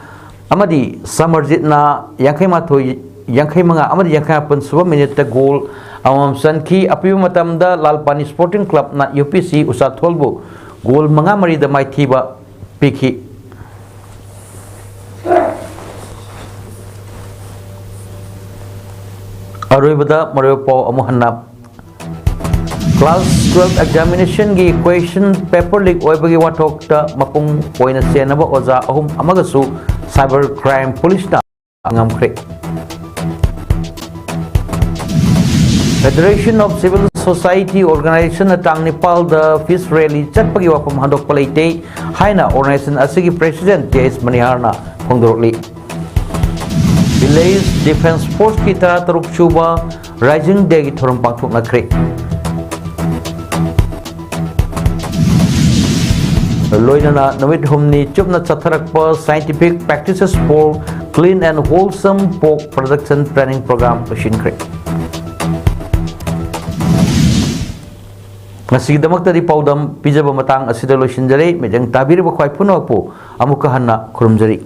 ꯑꯃꯗꯤ ꯁꯃꯔꯖꯤꯠꯅ ꯌꯥꯡꯈꯩ ꯃꯥꯊꯣꯏ, ꯌꯥꯡꯈꯩ ꯃꯉꯥ ꯑꯃꯗꯤ ꯌꯥꯡꯈꯩ ꯃꯥꯄꯟ ꯁꯨꯕ minuteꯇ goal ꯑꯃꯃꯝ ꯆꯟꯈꯤ꯫ ꯑꯄꯤꯕ ꯃꯇꯝꯗ ꯂꯥꯜ ꯄꯥꯅꯤ Sporting Clubꯅ UPC ꯎꯁꯥꯊꯣꯜꯕꯨ goal ꯃꯉꯥ ꯃꯔꯤꯗ ꯃꯥꯏꯊꯤꯕ ꯄꯤꯈꯤ꯫ ꯑꯔꯣꯏꯕꯗ ꯃꯔꯨꯑꯣꯏꯕ ꯄꯥꯎ ꯑꯃꯨꯛ ꯍꯟꯅ꯫ Class twelve examinationꯒꯤ question paper leak ꯑꯣꯏꯕꯒꯤ ꯋꯥꯊꯣꯛꯇ ꯃꯄꯨꯡ ꯑꯣꯏꯅ ꯆꯦꯟꯅꯕ ꯑꯣꯖꯥ ꯑꯍꯨꯝ ꯑꯃꯒꯁꯨ cyber crime policeꯅ ꯉꯝꯈ꯭ꯔꯦ꯫ Federation of Civil Society Organizationꯅ ꯇꯥꯡ ꯅꯤꯄꯥꯜꯗ peace rally ꯆꯠꯄꯒꯤ ꯋꯥꯐꯝ ꯍꯟꯗꯣꯛꯄ ꯂꯩꯇꯦ ꯍꯥꯏꯅ organization ꯑꯁꯤꯒꯤ president ꯇꯤ ꯑꯦꯁ ꯃꯅꯤꯍꯥꯔꯅ ꯐꯣꯡꯗꯣꯔꯛꯂꯤ꯫ Village Defence Forceꯀꯤ ꯇꯔꯥꯇꯔꯨꯛ ꯁꯨꯕ Rising Dayꯒꯤ ꯊꯧꯔꯝ ꯄꯥꯡꯊꯣꯛꯅꯈ꯭ꯔꯦ꯫ ꯂꯣꯏꯅꯅ ꯅꯨꯃꯤꯠ ꯍꯨꯝꯅꯤ ꯆꯨꯞꯅ ꯆꯠꯊꯔꯛꯄ Scientific Practices for Clean and Wholesome Pork Production Training Program ꯂꯣꯏꯁꯤꯟꯈ꯭ꯔꯦ꯫ ꯉꯁꯤꯒꯤꯗꯃꯛꯇꯗꯤ ꯄꯥꯎꯗꯝ ꯄꯤꯖꯕ ꯃꯇꯥꯡ ꯑꯁꯤꯗ ꯂꯣꯏꯁꯤꯟꯖꯔꯦ꯫ ꯃꯤꯠꯌꯦꯡ ꯇꯥꯕꯤꯔꯤꯕ ꯈ꯭ꯋꯥꯏ ꯄꯨꯝꯅꯃꯛꯄꯨ ꯑꯃꯨꯛꯀ ꯍꯟꯅ ꯈꯨꯔꯨꯝꯖꯔꯤ꯫